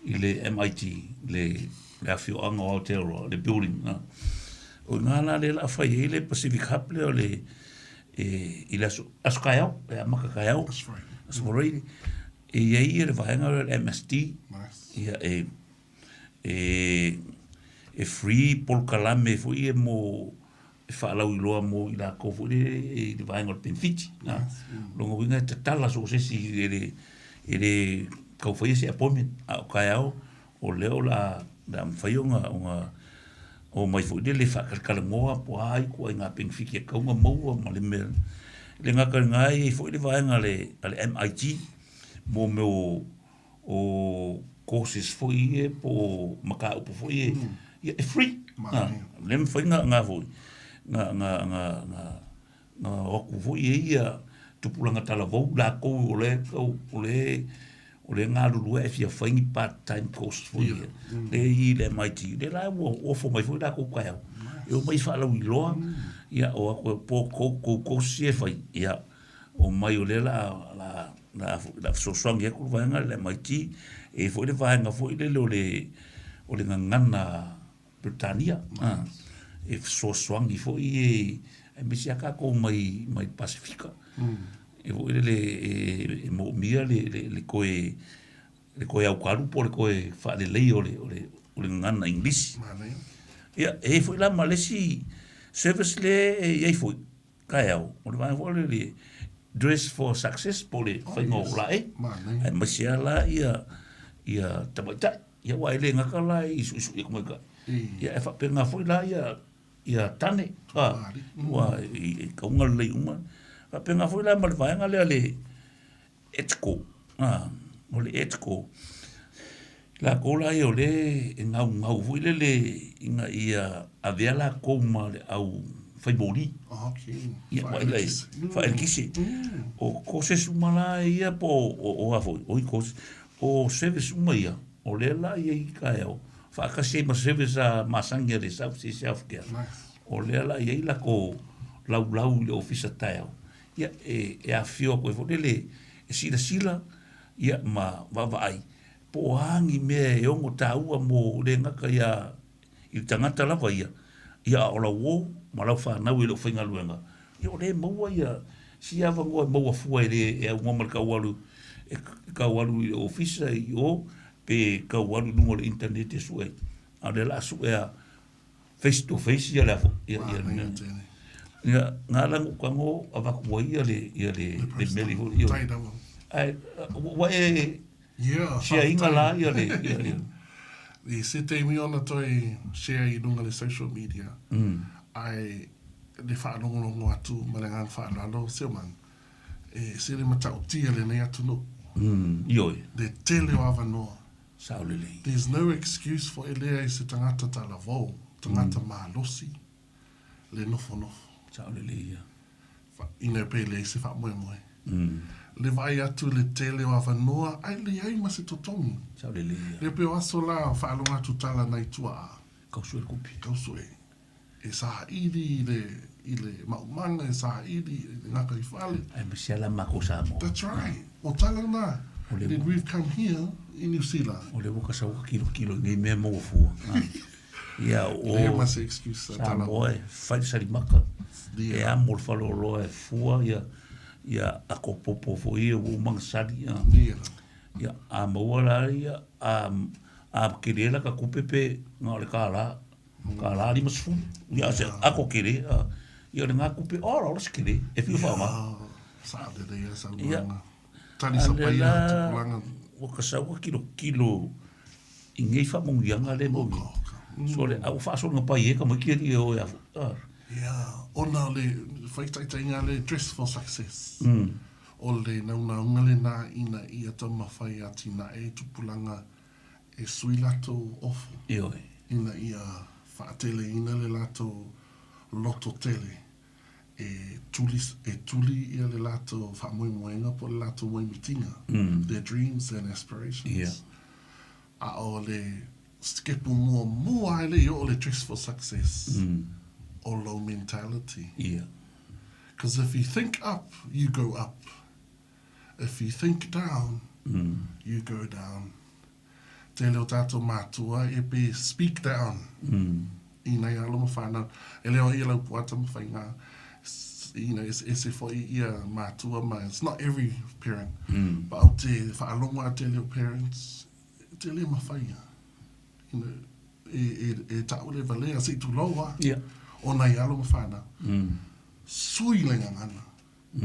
i le MIT, le le afioaga o Aotearoa, le building lena. O i ina la lea o le a fai ai le Pacific Hub lea o le e i le aso aso taeao, e amata taeao, Aso Faraile. E i ai le vaega lea o le MSD, ia e e free polokalame foi ia mo e faalauiloa mo i latou foi lele i le vaega o le penefiti. Lona uiga e tatala so o se isi e le e le tau faia se appointment, a o taeao o lea o le a mafai ona ona omai foi lele e faatalatalanoa po o a ituaiga penefiti e tatau ona maua ma le mea. E le gata i lena e i ai foi le vaega a le MIT mo mea o o courses foi ia po o mataupu foi ia, ia e free. O lea e mafai ona foi, ona o atu foi ai ia tupulaga talavou latou o lea tau, o lea o lea e galulue ae fia fai ni part time course foi ia, lea e i i le MIT. O lea la ua ofo mai foi latou taeao, e omai e faalauiloa, ia o atu po o tou courses ia e fai, ia Omai o lea la la la la fesoasoani atu le vaega lea le MIT, e i ai foi le vaega foi lele o le o le gagana Peretania, e fesoasoani foi e aemaise lava tatou mai mai Pasefika. E foi lele e moomia le le le toe le toe aukalu po o le toe faaleleia o le o le o le gagana Igilisi. Ia, e i ai foi la ma le isi service lea e i ai foi taeao, o le vaega foi lea le dress for success po o le faiga o laei, aemaise lava la ia ia tamaitai. Ia aua e le gata la i suisui atu tamaitai, ia e faapena foi la ia ia tane, ua i tauga lelei uma. Faapena foi la ma le vaega lea le Etco, a, o le Etco, latou la ia o lea e gaugau foi lele ina ia avea latou ma le au fai moli. Ia, faaeletise. O courses uma la ia po o a foi, oi courses, o service uma ia, o lea la e i ai taeao, faatasi ai ma service a masani a le South Seas Healthcare. O lea la e i ai latou laulau i le ofisa taeao. Ia, e, e afifio atu ai foi lele e silasila, ia, ma vaavaai, po o a ni mea e ono taua mo le gata ia i le tagata lava ia, ia a o lau uo ma lau fanau e le o faigaluega, ia o lea e maua ia si avanoa e maua fua e le e aunoa ma le tau alu e tau alu i le ofisa i o pe tau alu i luga o le internet e sue ai. A o lea o le a sue a face to face ia le a foi ia ia le ia nga la nu tago avatu ai ia le ia le le meli foi ia ae ua e Yeah, siaina la ia le ia ia I se taimi ona toe share i lunga le social media. Ae le faalogologo atu ma le agaga faaaloalo Silman, e se le matautia lenei atunuu. Ioe. Le tele o avanoa. Sao lelei. There's no excuse for e leai se tagata talavou, tagata malosi, le nofonofo. Sao lelei ia. Ina pe leai se faamoemoe. Le vaai atu i le tele o avanoa ae leai ma se totogi. Sao lelei ia. Le pei o aso la o faalogo atu tala nai tuaa. Kau sue le kupi. Kau sue. E saili i le, i le maumaga, e saili i le gataifale. Ae ma siala makou Samoa. That's right. O tala na. O le Then we've come here i New Zealand. O le ua ka sau ka kilokilo i nei mea maua fua. Ia o Leai ma se excuse a tala. Samoa e fai le salimaka. E amo le faleoloa e fua ia ia ako popo foi ia ua uma ona sali. Ia a maua la ia a a kele la ka kupe pe na o le kālā. Kālā 50. Ia se ako kele. Ia o le ngā kupe ora ora se kele e whiu whaonga. Sa lelei ia saunoaga. Tali sapaia tupulaga. Ua ka sau ka kilokilo i nei faamanuiaga lea mo nei. So le au faasologa pai e ka mai ki e o e afu. Ia, ona o le faitaitaiga le dress for success. O le naunauga lena ina ia taumafai atinae tupulaga e sui latou ofo. Ioe. Ina ia faateleina le latou loto tele e tuli, e tuli ia le latou faamoemoega po o le latou moemitiga, their dreams and aspirations. Yeah. A o le sikepu muamua e le i oo le dress for success, o lou mentality. Yeah. Because if you think up, you go up. If you think down, you go down. Tele o tātou mātua e pe speak down i nei alo ma whānau. E leo ia lau puata ma whainga, you know, ese foi ia mātua ma, it's not every parent, but au te whaalongo a tele o parents, te le mawhaia. You know, e, e, e taule valea se i tuloa, o nei alo ma whānau. Sui le ngangana.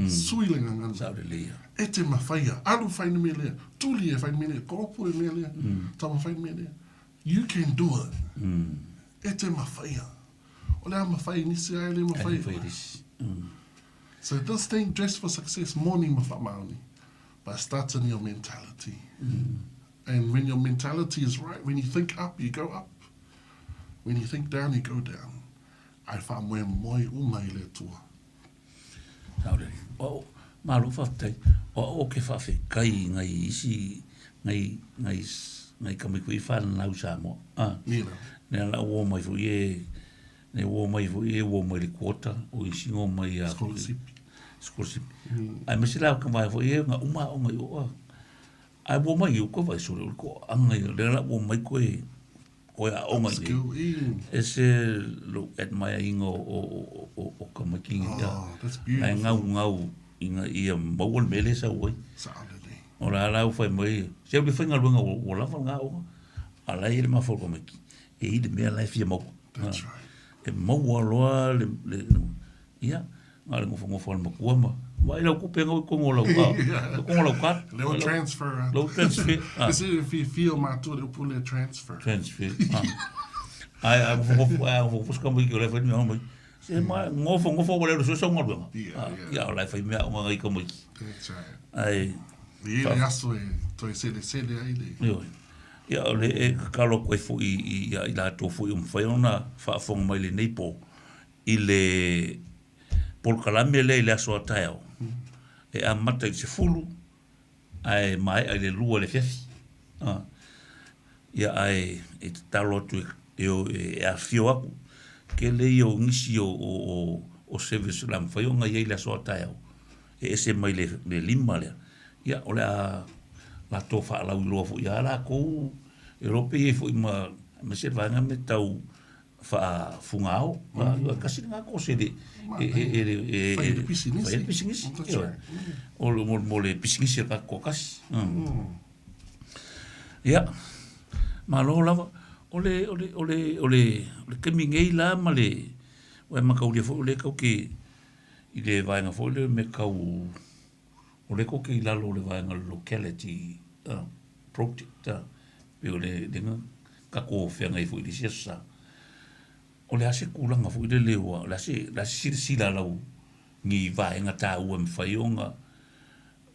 Sui le gagana. Sao lelei ia. E te mawhaia, alu whai ni mea lea, tuli e whai ni mea lea, koropu e mea lea, tama whai ni mea lea. You can do it. E te mawhaia. O le a mawhai nisi ae le mawhai. Ae le mawhai nisi. So this thing, dress for success, moni ma whamaoni. But it starts in your mentality. And when your mentality is right, when you think up, you go up. When you think down, you go down. Ae whaamoemoe uma i le Atua. Saolele. O au, malo faafetai. O au ou ke faafetai i nai isi, nai, nai, nai tamaiti foi i fananau i Samoa. A. Nina. Nea la ua omai foi e, ne ua omai foi e ua omai i le quota, o isi na omai ia. Scholarship. Scholarship. Aemaise la ka vaea foi e na uma aoga i o a. Ae ua omai i uka vai sole o le toaaga ia, lea la ua omai koe Koe aoga i nei. Ese lou admire ina o tamaiti nei. Ae gaugau ina ia maua le mea lea e sau ai. O la la ua fai mai, se ua le faigaluega ua lava lena aoga, a o la e i ai le mafaufau o le tamaiti, e i ai le mea la e fia maua. E maua loa le, ia, Na o le nofonofo a le matua ma vaai lau tupe na ua i totonu o lau totonu o lau card. Lea ua transfer atu. Lea ua transfer. E se fiafia o matua i le upu lea transfer. Transfer. Ae a nofonofo ae a nofonofo si tamaiti o la e fai le mea mai. Se ma nofonofo ua le alu e sue sau galuega. Ia o la e fai mea aoga nai tamaiti. That's right. Ae E i ai le aso e toe selesele ai le. Ioe. Ia o le e tatalo atu ai foi ia i latou foi o mafai ona faafofoga mai i lenei po i le polokalame lea i le aso a taeao, e amata i le 10 ae maea i le 2 i le afiafi. Ia ae e tatalo atu e e afifio atu, tele ia o nisi o service o le a mafai ona i ai i le aso a taeao, e ese mai le 5 lea, ia o le a latou faalauiloa foi ia latou, e iloa pe i ai foi ma aemaise le vaega mea tau faafugao, tasi lena course e le e fai ai le pisinisi. Fai ai le pisinisi. O le mo le pisinisi a le tagata toatasi. Ia, malo lava. O le o le o le o le o le taimi nei la ma le ua e mataulia foi o lea tatou te i le vaega foi lea o le mea tau o lea tatou te i lalo o le vaega o le locality project pei o le lea tatou feagai foi i le isi aso sa. O le a se tulaga foi lele ua, o le a se, le a se silasila a lau ni vaega taua e mafai ona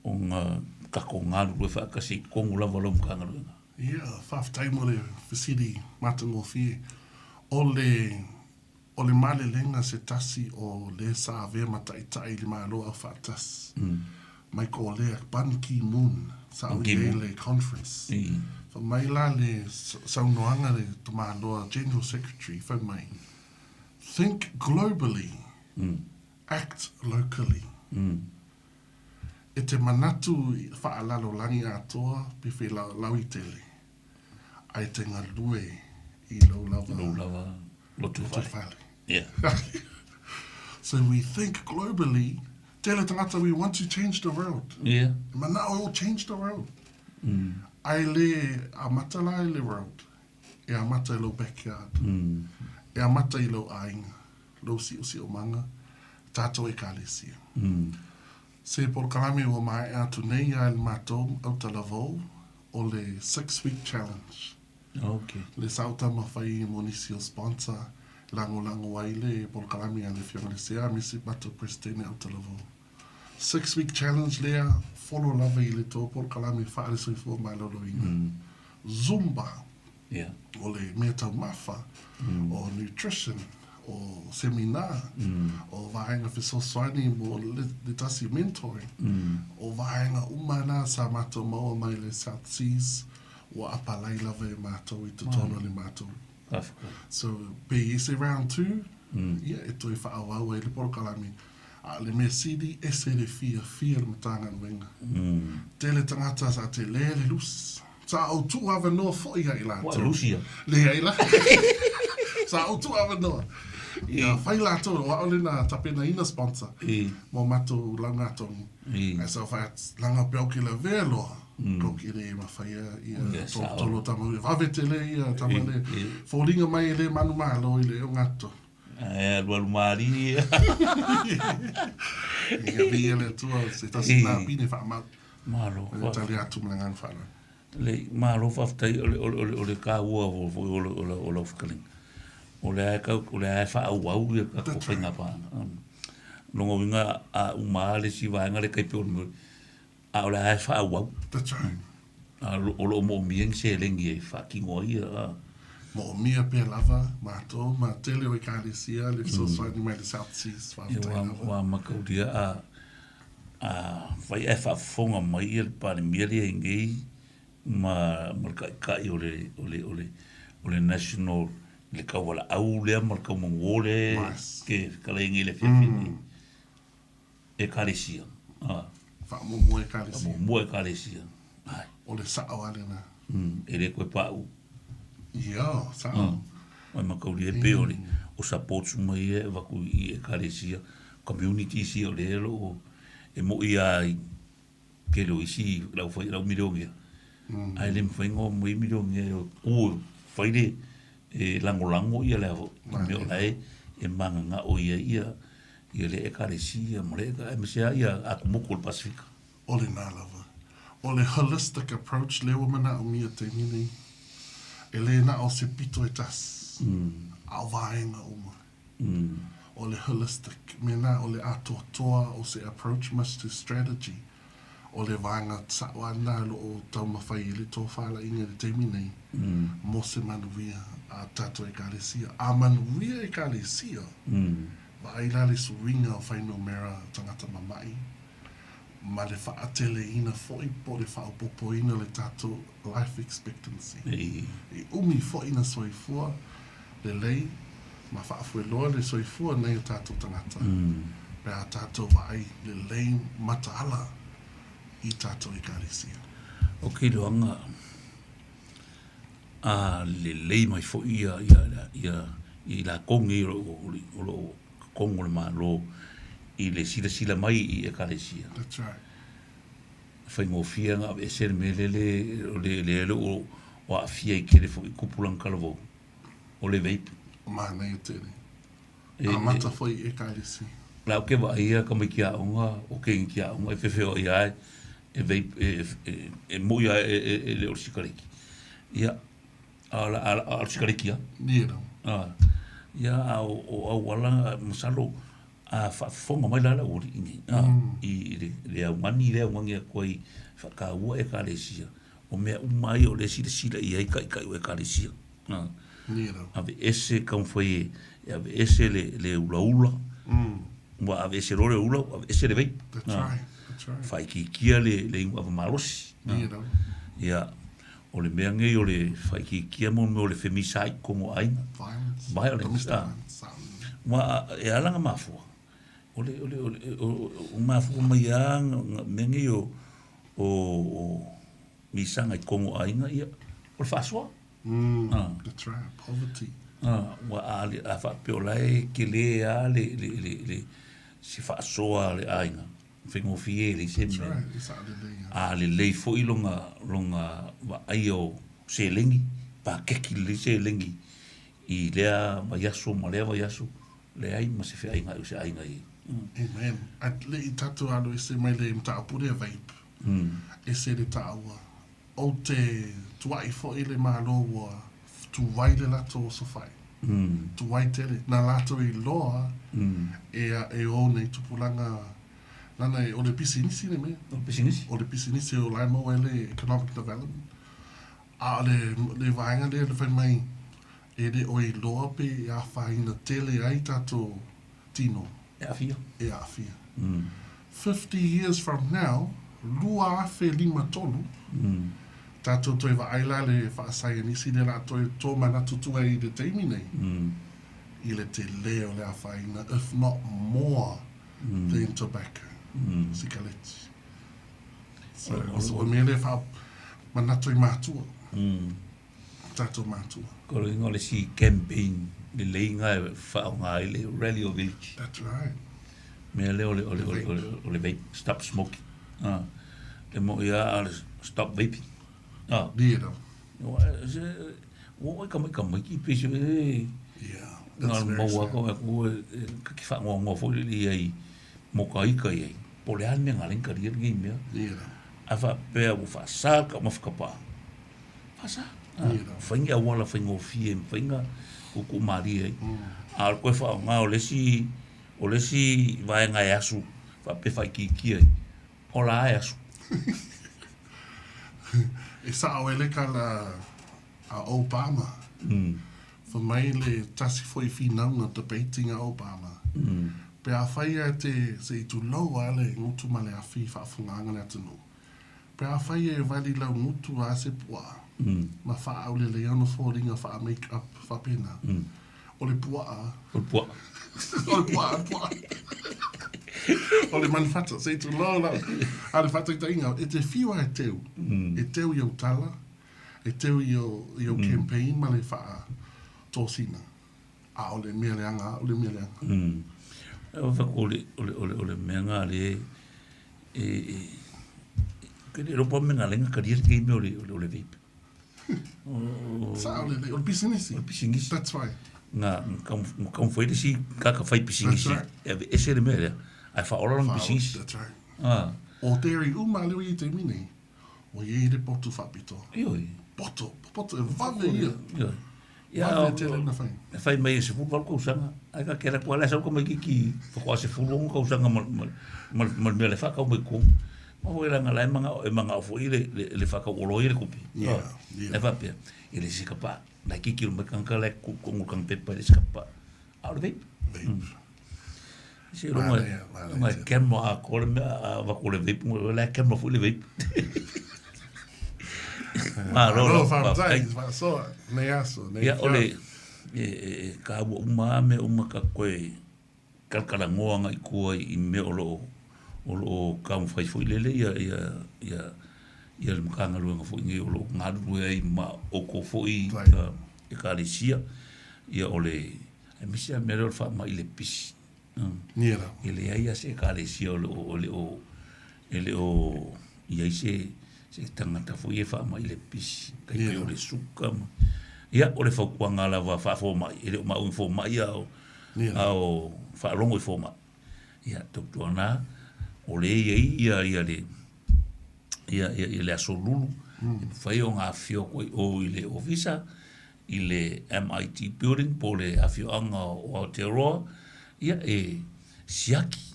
ona tatou galulue faatasi i totonu lava o lau Matagaluega? Ia, faafetai mo le fesili matagofie. O le. O le malelega se tasi o le sa avea ma ta'ita'i i le Malo Aufaatasi mai Kōlea, Ban Ki-moon, sa au i ai le conference. Fai mai la le saunoaga le tamaloa General Secretary, fai mai, Think globally, act locally. E te manatu faalalolagi atoa pe felauitele. Ai te galue i lou lava. Lou lava lotu fale. Yeah. So we think globally, tele tagata we want to change the world. Yeah. E manao e change the world. Ai le amata la i le world. E amata i lou backyard. E amata i lou aiga, lou siosiomaga, tatou ekalesia. Se polokalame ua maea atu nei ia i le matou autalavou o le Six Week Challenge. Okay. Le sa ou taumafai mo nisi o sponsor lagolago ai le polokalame a le Afioga i le Sea aemaise matou Peresetene autalavou. Six Week Challenge lea, follow lava i le tou polokalame faale-soifua maloloina. Zumba. Yeah. O le mea taumafa, o nutrition, o seminar, o vaega fesoasoani mo le tasi mentoring, o vaega uma na sa matou maua mai le South Seas, ua apalai lava e matou i totonu o le matou. Faafetai. So, pe i se round 2, ia, e toe faaauau ai le polokalame. A o le mea sili, ese le fiafia o le Matagaluega. Tele tagata sa tele le lusi. Sa ou tuu avanoa foi ia i latou. Ua lusi ia. Leai la. Sa ou tuu avanoa. Ia fai latou, o au lena tapenaina sponsor. Mo matou laugatogi. Ae sa ou fai atu, leaga pe ou ke lavea loa, kou ke le mafaia ia tolotolo tama. E vave tele ia tama le. Foliga mai e le manumalo i le ogatotonu. Ae alualu malie. Ia viia le Atua se tasi lapine faamau. Malo. Le tali atu ma le agaga faaaloalo. Le malo faafetai o le o le o le taua foi o le o le o lau fetalaiga. O lea e tau o lea e faaauau ia tatou faiga paaga. Lona uiga a uma lava le isi vaega lea e tai pei o le a o lea e faaauau. That's right. A o lo o moomia ni seleni e faatino ai ia. Moomia pea lava matou ma tele o ekalesia le fesoasoani mai le South Seas faafetai lava. Ua mataulia a a fai ae faafofoga mai ia le Palemia lea i nei ma ma le Taitai o le o le o le o le National le taualaau lea ma le taumanuo lea ke fetalai nei i le afiafi nei. Ekalesia. Faamuamua Ekalesia. Faamuamua Ekalesia. Ai. O le sa'o lava lena. E le toe pa'u. Ia, sa'o. Mai mataulia e pei o le o supports uma ia e avatu i Ekalesia, communities ia o lea o lo o e mo'i lava i tele o isi lau fai lau milionea. Ae le mafai ona omai milionea e tu e fai le e lagolago ia le mea o la e e mananao i ai ia ia le Ekalesia ma le aemaise lava ia atumotu o le Pasefika. O lena lava. O le holistic approach lea ua manaomia i le taimi nei. E le na o se pito e tasi, a o vaega uma. O le holistic, mena o le atoatoa o se approach ma se strategy. O le vaega sa'o lava lena o lo o taumafai ai le tofalaiga i le taimi nei mo se manuia a tatou Ekalesia. A manuia Ekalesia, vaai la le suiga o fuainumera tagata mama'i ma le fa'ateleina foi po o le faaopoopoina o le tatou life expectancy. I umi foi na soifua lelei ma faafueloa le soifua nei o tatou tagata pe a tatou vaai lelei mataala i tatou Ekalesia. O ke iloaga a lelei mai foi ia ia ia i latou nei o lo o o lo o totonu o le Malo i le silasila mai i Ekalesia. That's right. Faigofie ona aveese le mea lele o le lea o o aafia i tele foi tupulaga talavou. O le vape. Manaia tele. Amata foi i Ekalesia. La ou te vaaia tamaiti aoga o teiniti aoga e fefeoai lava e vape e e moi lava e le o le sikareti. Ia, a o le sikareti lava. Ia lava. Ia, a o auala masalo a faafofoga mai la le aualii nei i le augani lea e augani atu ai e faataua Ekalesia. O mea uma ia o lea e silasila i ai taitai o Ekalesia. Aveese taumafai e aveese le, le ulaula, ua aveese loa le ula, ua aveese le vape. That's right, that's right. Faaitiitia le, le inu ava malosi. Ia lava. Ia, o le mea nei o le faaitiitia mo mea o le femisa i totonu o aiga. Violence. Violence, Domestic ah. violence. Ua, e ala ona mafua, o le, o le, o le, o, o mafua mai lava mea nei o, o, o misaga i totonu o aiga, ia, o le faasoa. Mm, that's right, poverty. Ah, ua a, a faapea o la e tele lava le, le, le, le, se faasoa a le aiga, faigofie e leai se That's mea. right, e saolelei lava. A lelei foi lona, lona vaaia o seleni, pakeki lelei seleni i lea vaiaso ma lea vaiaso, leai ma se feaiga o se aiga i ai. Amen. Ae le i tatou alu ese mai le mataupu lea vape, ese le taua. Ou te tuaʻi foi le Malo ua tuai le latou osofai. Tuai tele. Na latou iloa e e o nei tupulaga lana e o le pisinisi le mea. O le pisinisi. O le pisinisi o la e maua ai le economic development. A o le le vaega lea na fai mai e le o iloa pe e afaina tele ai tatou tino. E aafia. E aafia. 50 years from now, 2053, tatou toe vaai la le faasaienisi lea la toe tōmanatu atu ai i le taimi nei, i le tele o le afaina, if not more than tobacco, sikaleti. So, o le mea lea e faamanatu i matua. Tatou matua. Ko le ingoa o le isi campaign lelei na e faaaoga ai le Rally of Village. That's right. Mea lea o le, o le, o le, o le, o le vape, stop smoking. Ah, e moʻi lava a o le stop vaping. Ah. Ia lava. Ua se, ua oi kamaikamaiki pei se e, Yeah, na that's very maua sad. atu aku e, ka ki whaangoangoa foi lele ia i moka ika ia i. Po le a le mea ngā lenga karia lenei mea. Ia lava. A whaapea ua whaasa ka mawhakapā. Fasa. Fai ni auala faigofie e mafai ona tuutuu malie ai. A o le toe faaaoga o le isi, o le isi vaega e asu faapea faaitiitia ai, ola lava e asu. E sao ai le kala a Obama. Fai mai le tasi foi finauga debating a Obama. Pe afai e te se i tulou a le gutu ma le afi i faafogaaga le atunuu. Pe afai e vali lau gutu a se puaa, ma faaaulelei ona foliga faa make up faapena, o le puaa. O le puaa. O le puaa, le puaa. O le manufata, se i tulou lau. A o le faataitaiga, e te fiu lava e teu, e teu i ou tala, e teu i ou, i ou campaign ma le faa tosina. A o le mea leaga, o le mea leaga. O le, o le, o le, o le mea na le, e, e, ke le iloa po o a mea na ala ai ona talia lenei mea o le, o le vape. Sao lelei, o le pisinisi. O le pisinisi. That's right. Na, na taumafai le isi tagata fai pisinisi That's right. e aveese le mea lea, ae faaola lana pisinisi. That's right. Ah. O dairy uma lea ua i ai i taimi nei, ua i ai le potu faapitoa. Ioe. Poto, poto, e vave ia. Ioe. Ia, Vave tele ona fai. E fai mai e 18 tausaga, ae ka kela atu lava la e sau tamaititi faatoa 16 tausaga ma, ma, ma, ma le mea le whakau mai tonu. Ma foi leaga la e manao, e manao foi le, le, le whakau olo ai le tupe. Yeah, yeah. E whapea, e le se ka pa, la e kikilo mai kanga la e kongo kanga pepa e le se ka pa. A o le vape. Vape. Se longa, longa e camera a ko le mea a wako le vape, la e camera foi le vape. Malo Malo, faafetai, faasoa, nei aso, nei Ia, o le, e, e, e kāua uma a mea uma ka koe kalakalagoa agai i tua i mea o lo o, o lo o taumafai foi lele ia, ia, ia, ia le Matagaluega foi nei o lo o galulue ai ma outou foi Ekalesia, ia o le, aemaise lava le mea lea o le faamai le pisi. Ia lava. E leai lava se Ekalesia o lo o, e le o, e le o i ai se, se tagata foi e faamai le pisi, tai pei o le suka ma, ia, o le fautuaga lava faafomai, e le o maua i fomai a o, a o faalogo i fomai. Ia, tautuana, o lea e i ai ia, ia le, ia, ia, ia le aso lulu, e mafai ona afifio atu ai o i le ofisa, i le MIT building po o le afioaga o Aotearoa, ia e siaki,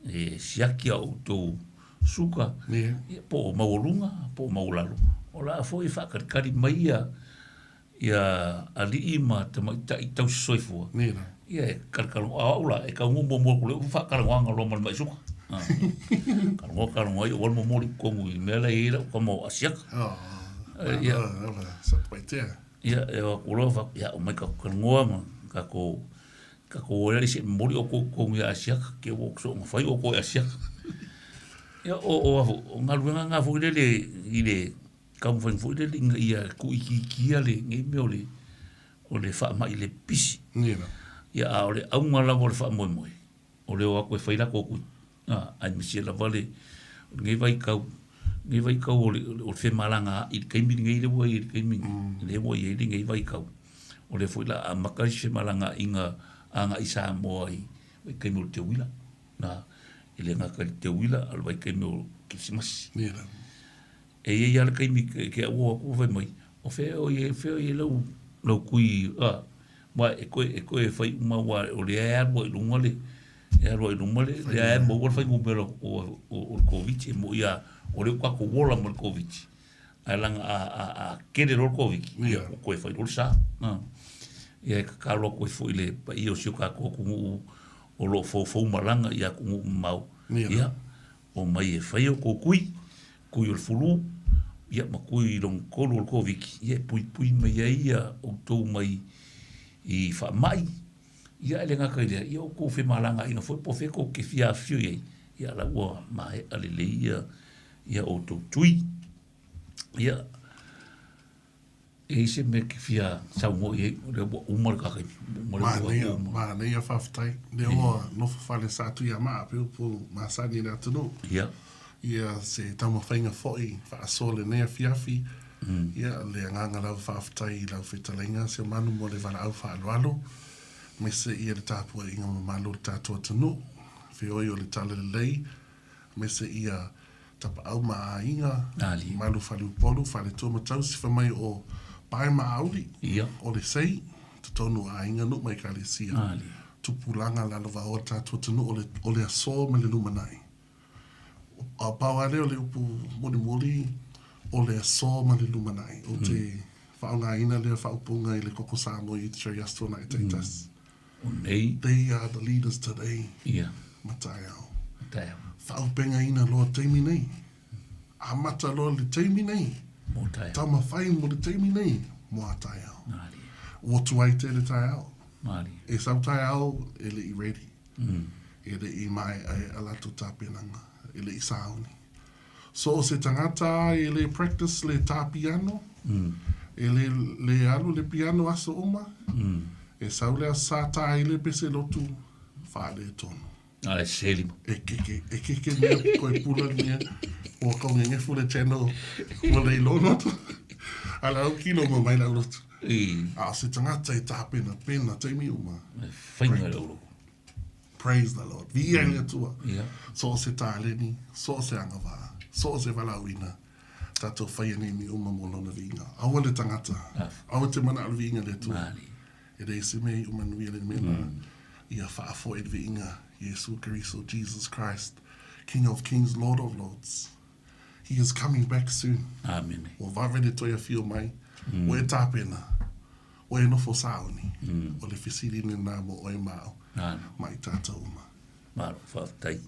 e siaki a outou suka, ia, po o maualuga, po o maualalo. O la foi e faakalikali mai ia, ia alii ma tamaitai tausi soifua, Ia e kalakala, o au la, e taunuu muamua atu i le upu faatalanoaga loa ma le mai suka. Talanoa, talanoa ai, aua le momoli i totonu i le mea la e i ai lau tama o Asiata. Ia, ia, e o atu loa, fai atu, ia, omai tatou talanoa ma tatou, tatou o e se i momoli outou i totonu ia Asiata, te i ua soona fai outou e Asiata. Ia, o, o, o galuega na foi lele i le taumafaiga foi lele ina ia tuuitiitia lenei mea o le o le faamai le pisi. Ia, a o le auga lava o le faamoemoe, o le o atu e fai latou tui, a, aemaise lava le, o lenei vaitau, lenei vaitau o le, o le femalagaai i le taimi lenei lea ua i ai i le taimi lenei, lea ua i ai lenei vaitau. O lea foi o le a amata isi femalagaaiga agai i Samoa i vaitaimi o le teuila, a, e le gata i le teuila a o le vaitaimi o le Kerisimasi. E i ai lava le taimi e te au atu fai mai, o fea o i ai, fea o i ai lau, lau kui, a, ma e toe, e toe fai uma aua o lea e alu ai i luga le, e alu ai i luma le, lea e maua le fuainumera o, o, o le Koviti. E moni lava o lea ua tatou ola ma le Koviti, ae leaga a, a, a tele loa le Koviti, ia ua toe fai loa le sa. A. Ia e tatalo atu ai foi i le paia o si o tatou atunuu o lo o foufou malaga i atunuu mamao, ia, Omai e fai outou kui, kui o le fulu, ia ma kui lona tolu o le Koviti, ia e puipui mai ai ia outou mai i faamai, ia e le gata i lea, ia outou femalagaaiga foi po o fea tou te fia afifio i ai, ia la ua maea lelei ia, ia outou tui. Ia, E i se mea e te fia saunoa i ai, o lea ua uma le ta taimi. Ua uma le Manaia, manaia faafetai. Lea ua nofo fale sa Tuiamaa pei upu masani i le atunuu. Ia. Ia se taumafaiga foi faasoa lenei afiafi. Ia le agaga lava faafetai i lau fetalaiga Seumanu mo le valaau faaaloalo aemaise ia le tapuaiga mamalu o le tatou atunuu. Feoi o le Talalelei aemaise ia Tapaau ma Aiga, Malu Faleupolu, Faletua ma Tausi, fai mai o Pae ma Auli, o le Sei, totonu o Aiga, Nuu ma Ekalesia, Tupulaga lalovaoa le tatou atunuu o le, o le aso ma le lumanai. A pau lava lea o le upu mulimuli, o le aso ma le lumanai. Ou te faaaogaina lea faaupuga i le Koko Samoa Youth Show i Aso Toonai taitasi. O nei. They are the leaders today. Ia. Ma taeao. Ma taeao. Faaaupegaina loa taimi nei. Amata loa le taimi nei. Mo taeao. Taumafai mo le taimi nei mo a taeao. Malie. Ua tuai tele taeao. Malie. E sau taeao e le i ready. E le i maeaea latou tapenaga. E le i sauni. So o se tagata e le practice le tā piano, e le, le alu le piano aso uma, e sau le aso sa tā ai le pese lotu, faaletonu. A e seli. E keke, e keke mea, koe pula mea, ua kaugegefu le channel, ua le iloa lotu. A le au kilo ma mai lau lotu. A o se tagata e tapenapena taimi uma. E whainga lau lotu. Praise the Lord. Viia i le Atua. So o se taleni, so o se agavaa, so o se valaauina, tatou faia nei mea uma mo Lona viiga. Aua le tagata, aua te manao le viiga le Atua. E leai se mea i manuia le mea la, ia faafoe le viiga, Iesu Keriso, Jesus Christ, King of Kings, Lord of Lords. He is coming back soon. Amene. Ua vave le toe afio mai. Ua e tapena. Ua e nofo sauni. O le fesili lena mo oe ma au. Ma i tatou uma. Malo, faafetai.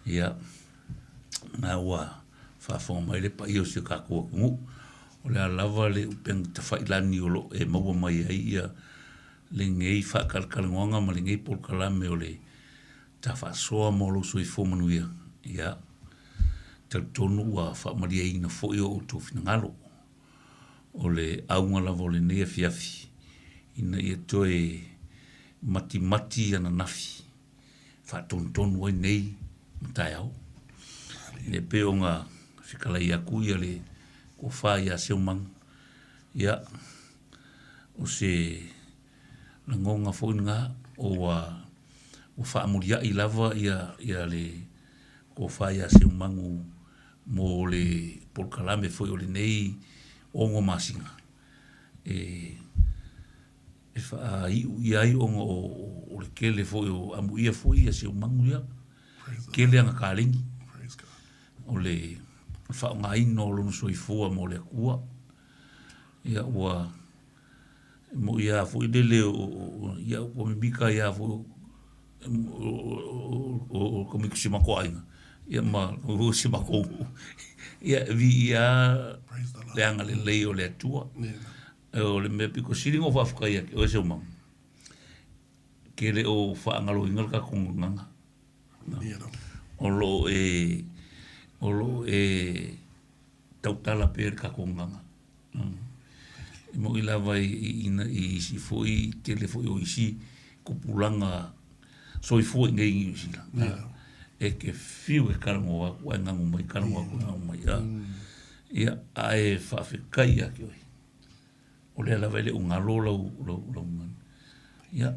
Ia, na ua faafofoga mai le paia o si o tatou atunuu. O le a lava le upega tafailagi o lo o e maua mai ai ia lenei faatalatalanoaga ma lenei polokalame o le Tafaasoa mo lou soifua manuia, ia, talitonu ua faamalieina foi o outou finagalo. O le auga lava o lenei afiafi, ina ia toe matimati ananafi, faatonutonu ai nei ma taeao. E pei ona fetalai atu ia le tofa ia Seumaga, ia, o se lagona foi lena ua ua faamuliai lava ia ia le tofa ia Seumanu mo le polokalame foi o lenei 6 masina e e faaiu ia ai ona o, o le tele foi o amuia foi ia Seumanu ia tele ana kaleni o le faaaogaina o lona soifua mo le Atua ia ua. E moʻi lava foi lele o ia ua mimika ai lava foi o ka si makou aiga ia ma si makou nuu. Ia e viia lava le agalelei o le Atua. O le mea pito sili ona ou faafetai ia te oe Seumaga, e te le o faagaloina le tatou gagana. O lo o e, o lo o e tautala pea i le tatou gagana. E moni lava i isi foi, tele foi o isi tupulaga soifua i inei i Niu Sila, e te fiu e talanoa atu ae ganu mai, talanoa atu ae ganu mai. Ia, ae faafetai ia te oe, o lea lava e le o galo lau gagana. Ia,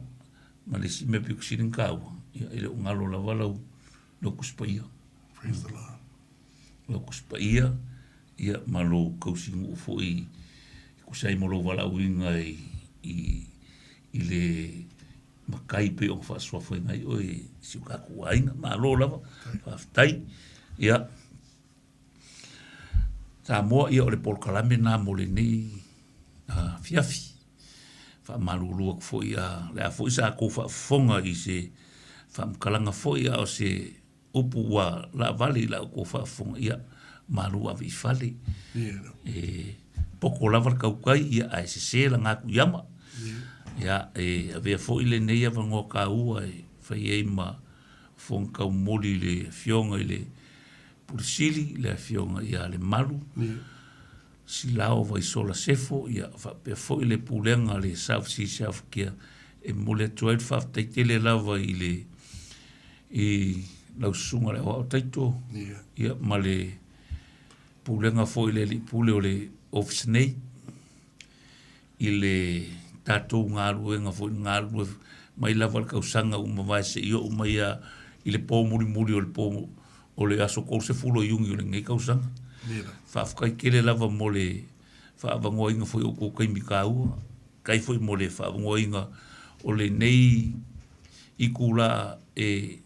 ma le isi mea pito sili ona taua, ia e le o galo lava lau Tusi Paia. Praise the Lord. Lau Tusi Paia, ia, ma lou tausinuu foi e tusa ai ma lou valaauina i, i, i le matai pei ona faasuafaina ai oe i si o tatou aiga. Malo lava, faafetai. Ia, Samoa, ia o le polokalame lena mo lenei afiafi. Faamalulu atu foi, a o le a foi sa tou faafofoga i se faamatalaga foi a o se upu ua laavale i la outou faafofoga, ia, malu ave i fale. E poto lava le tautai, ia, ae sese lana atu i ama. Ia, e avea foi lenei avanoa taua e fai ai ma fofoga taumoli i le Afioga i le Pule Sili, le Afioga ia Lemalu, Silao Vaisola Sefo, ia, faapea foi le Pulega a le South Sea Self Care, e momoli atu ai le faafetai tele lava i le i lau susuga i le Aoao Taito, ia, ma le Pulega foi i le Alii Pule o le Ofisa nei, i le tatou galuega foi na galulue mai lava i le tausaga ua mavae seia oo mai lava i le po mulimuli o le po o le aso 30 o Iuni o lenei tausaga. Faafetai tele lava mo le faaavanoaina foi o outou taimi taua, faafetai foi mo le faaavanoaina o lenei itula e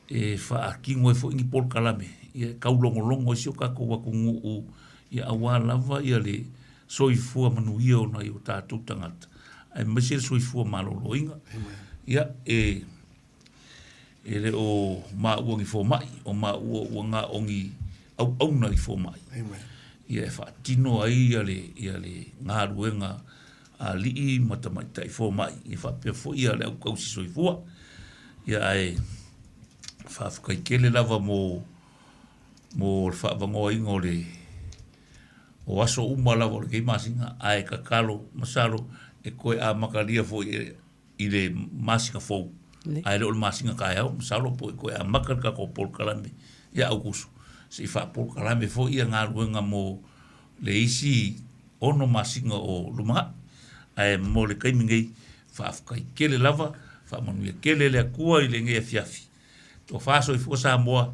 e faatino ai foi ni polokalame e taulogologo ai si o tatou atunuu ia aua lava ia le soifua manuia o nai o tatou tagata aemaise le soifua maloloina. Ia e e le o maua ni fomai, o maua ua na o ni auauna i fomai. Ia e faatino ai ia le ia le galuega a alii ma tamaitai fomai, ia faapea foi ia le au tausi soifua. Ia ae faafetai tele lava mo mo le faaavanoaina o le o aso uma lava o lenei masina, ae tatalo masalo e toe amatalia foi i le masina fou, ae le o le masina taeao, masalo po o toe amata le tatou polokalame ia Aukuso, se i faapolokalame foi ia galuega mo le isi 6 masina o lumanai. Ae mo le taimi nei, faafetai tele lava, faamanuia tele le Atua i lenei afiafi. Tofa soifua Samoa.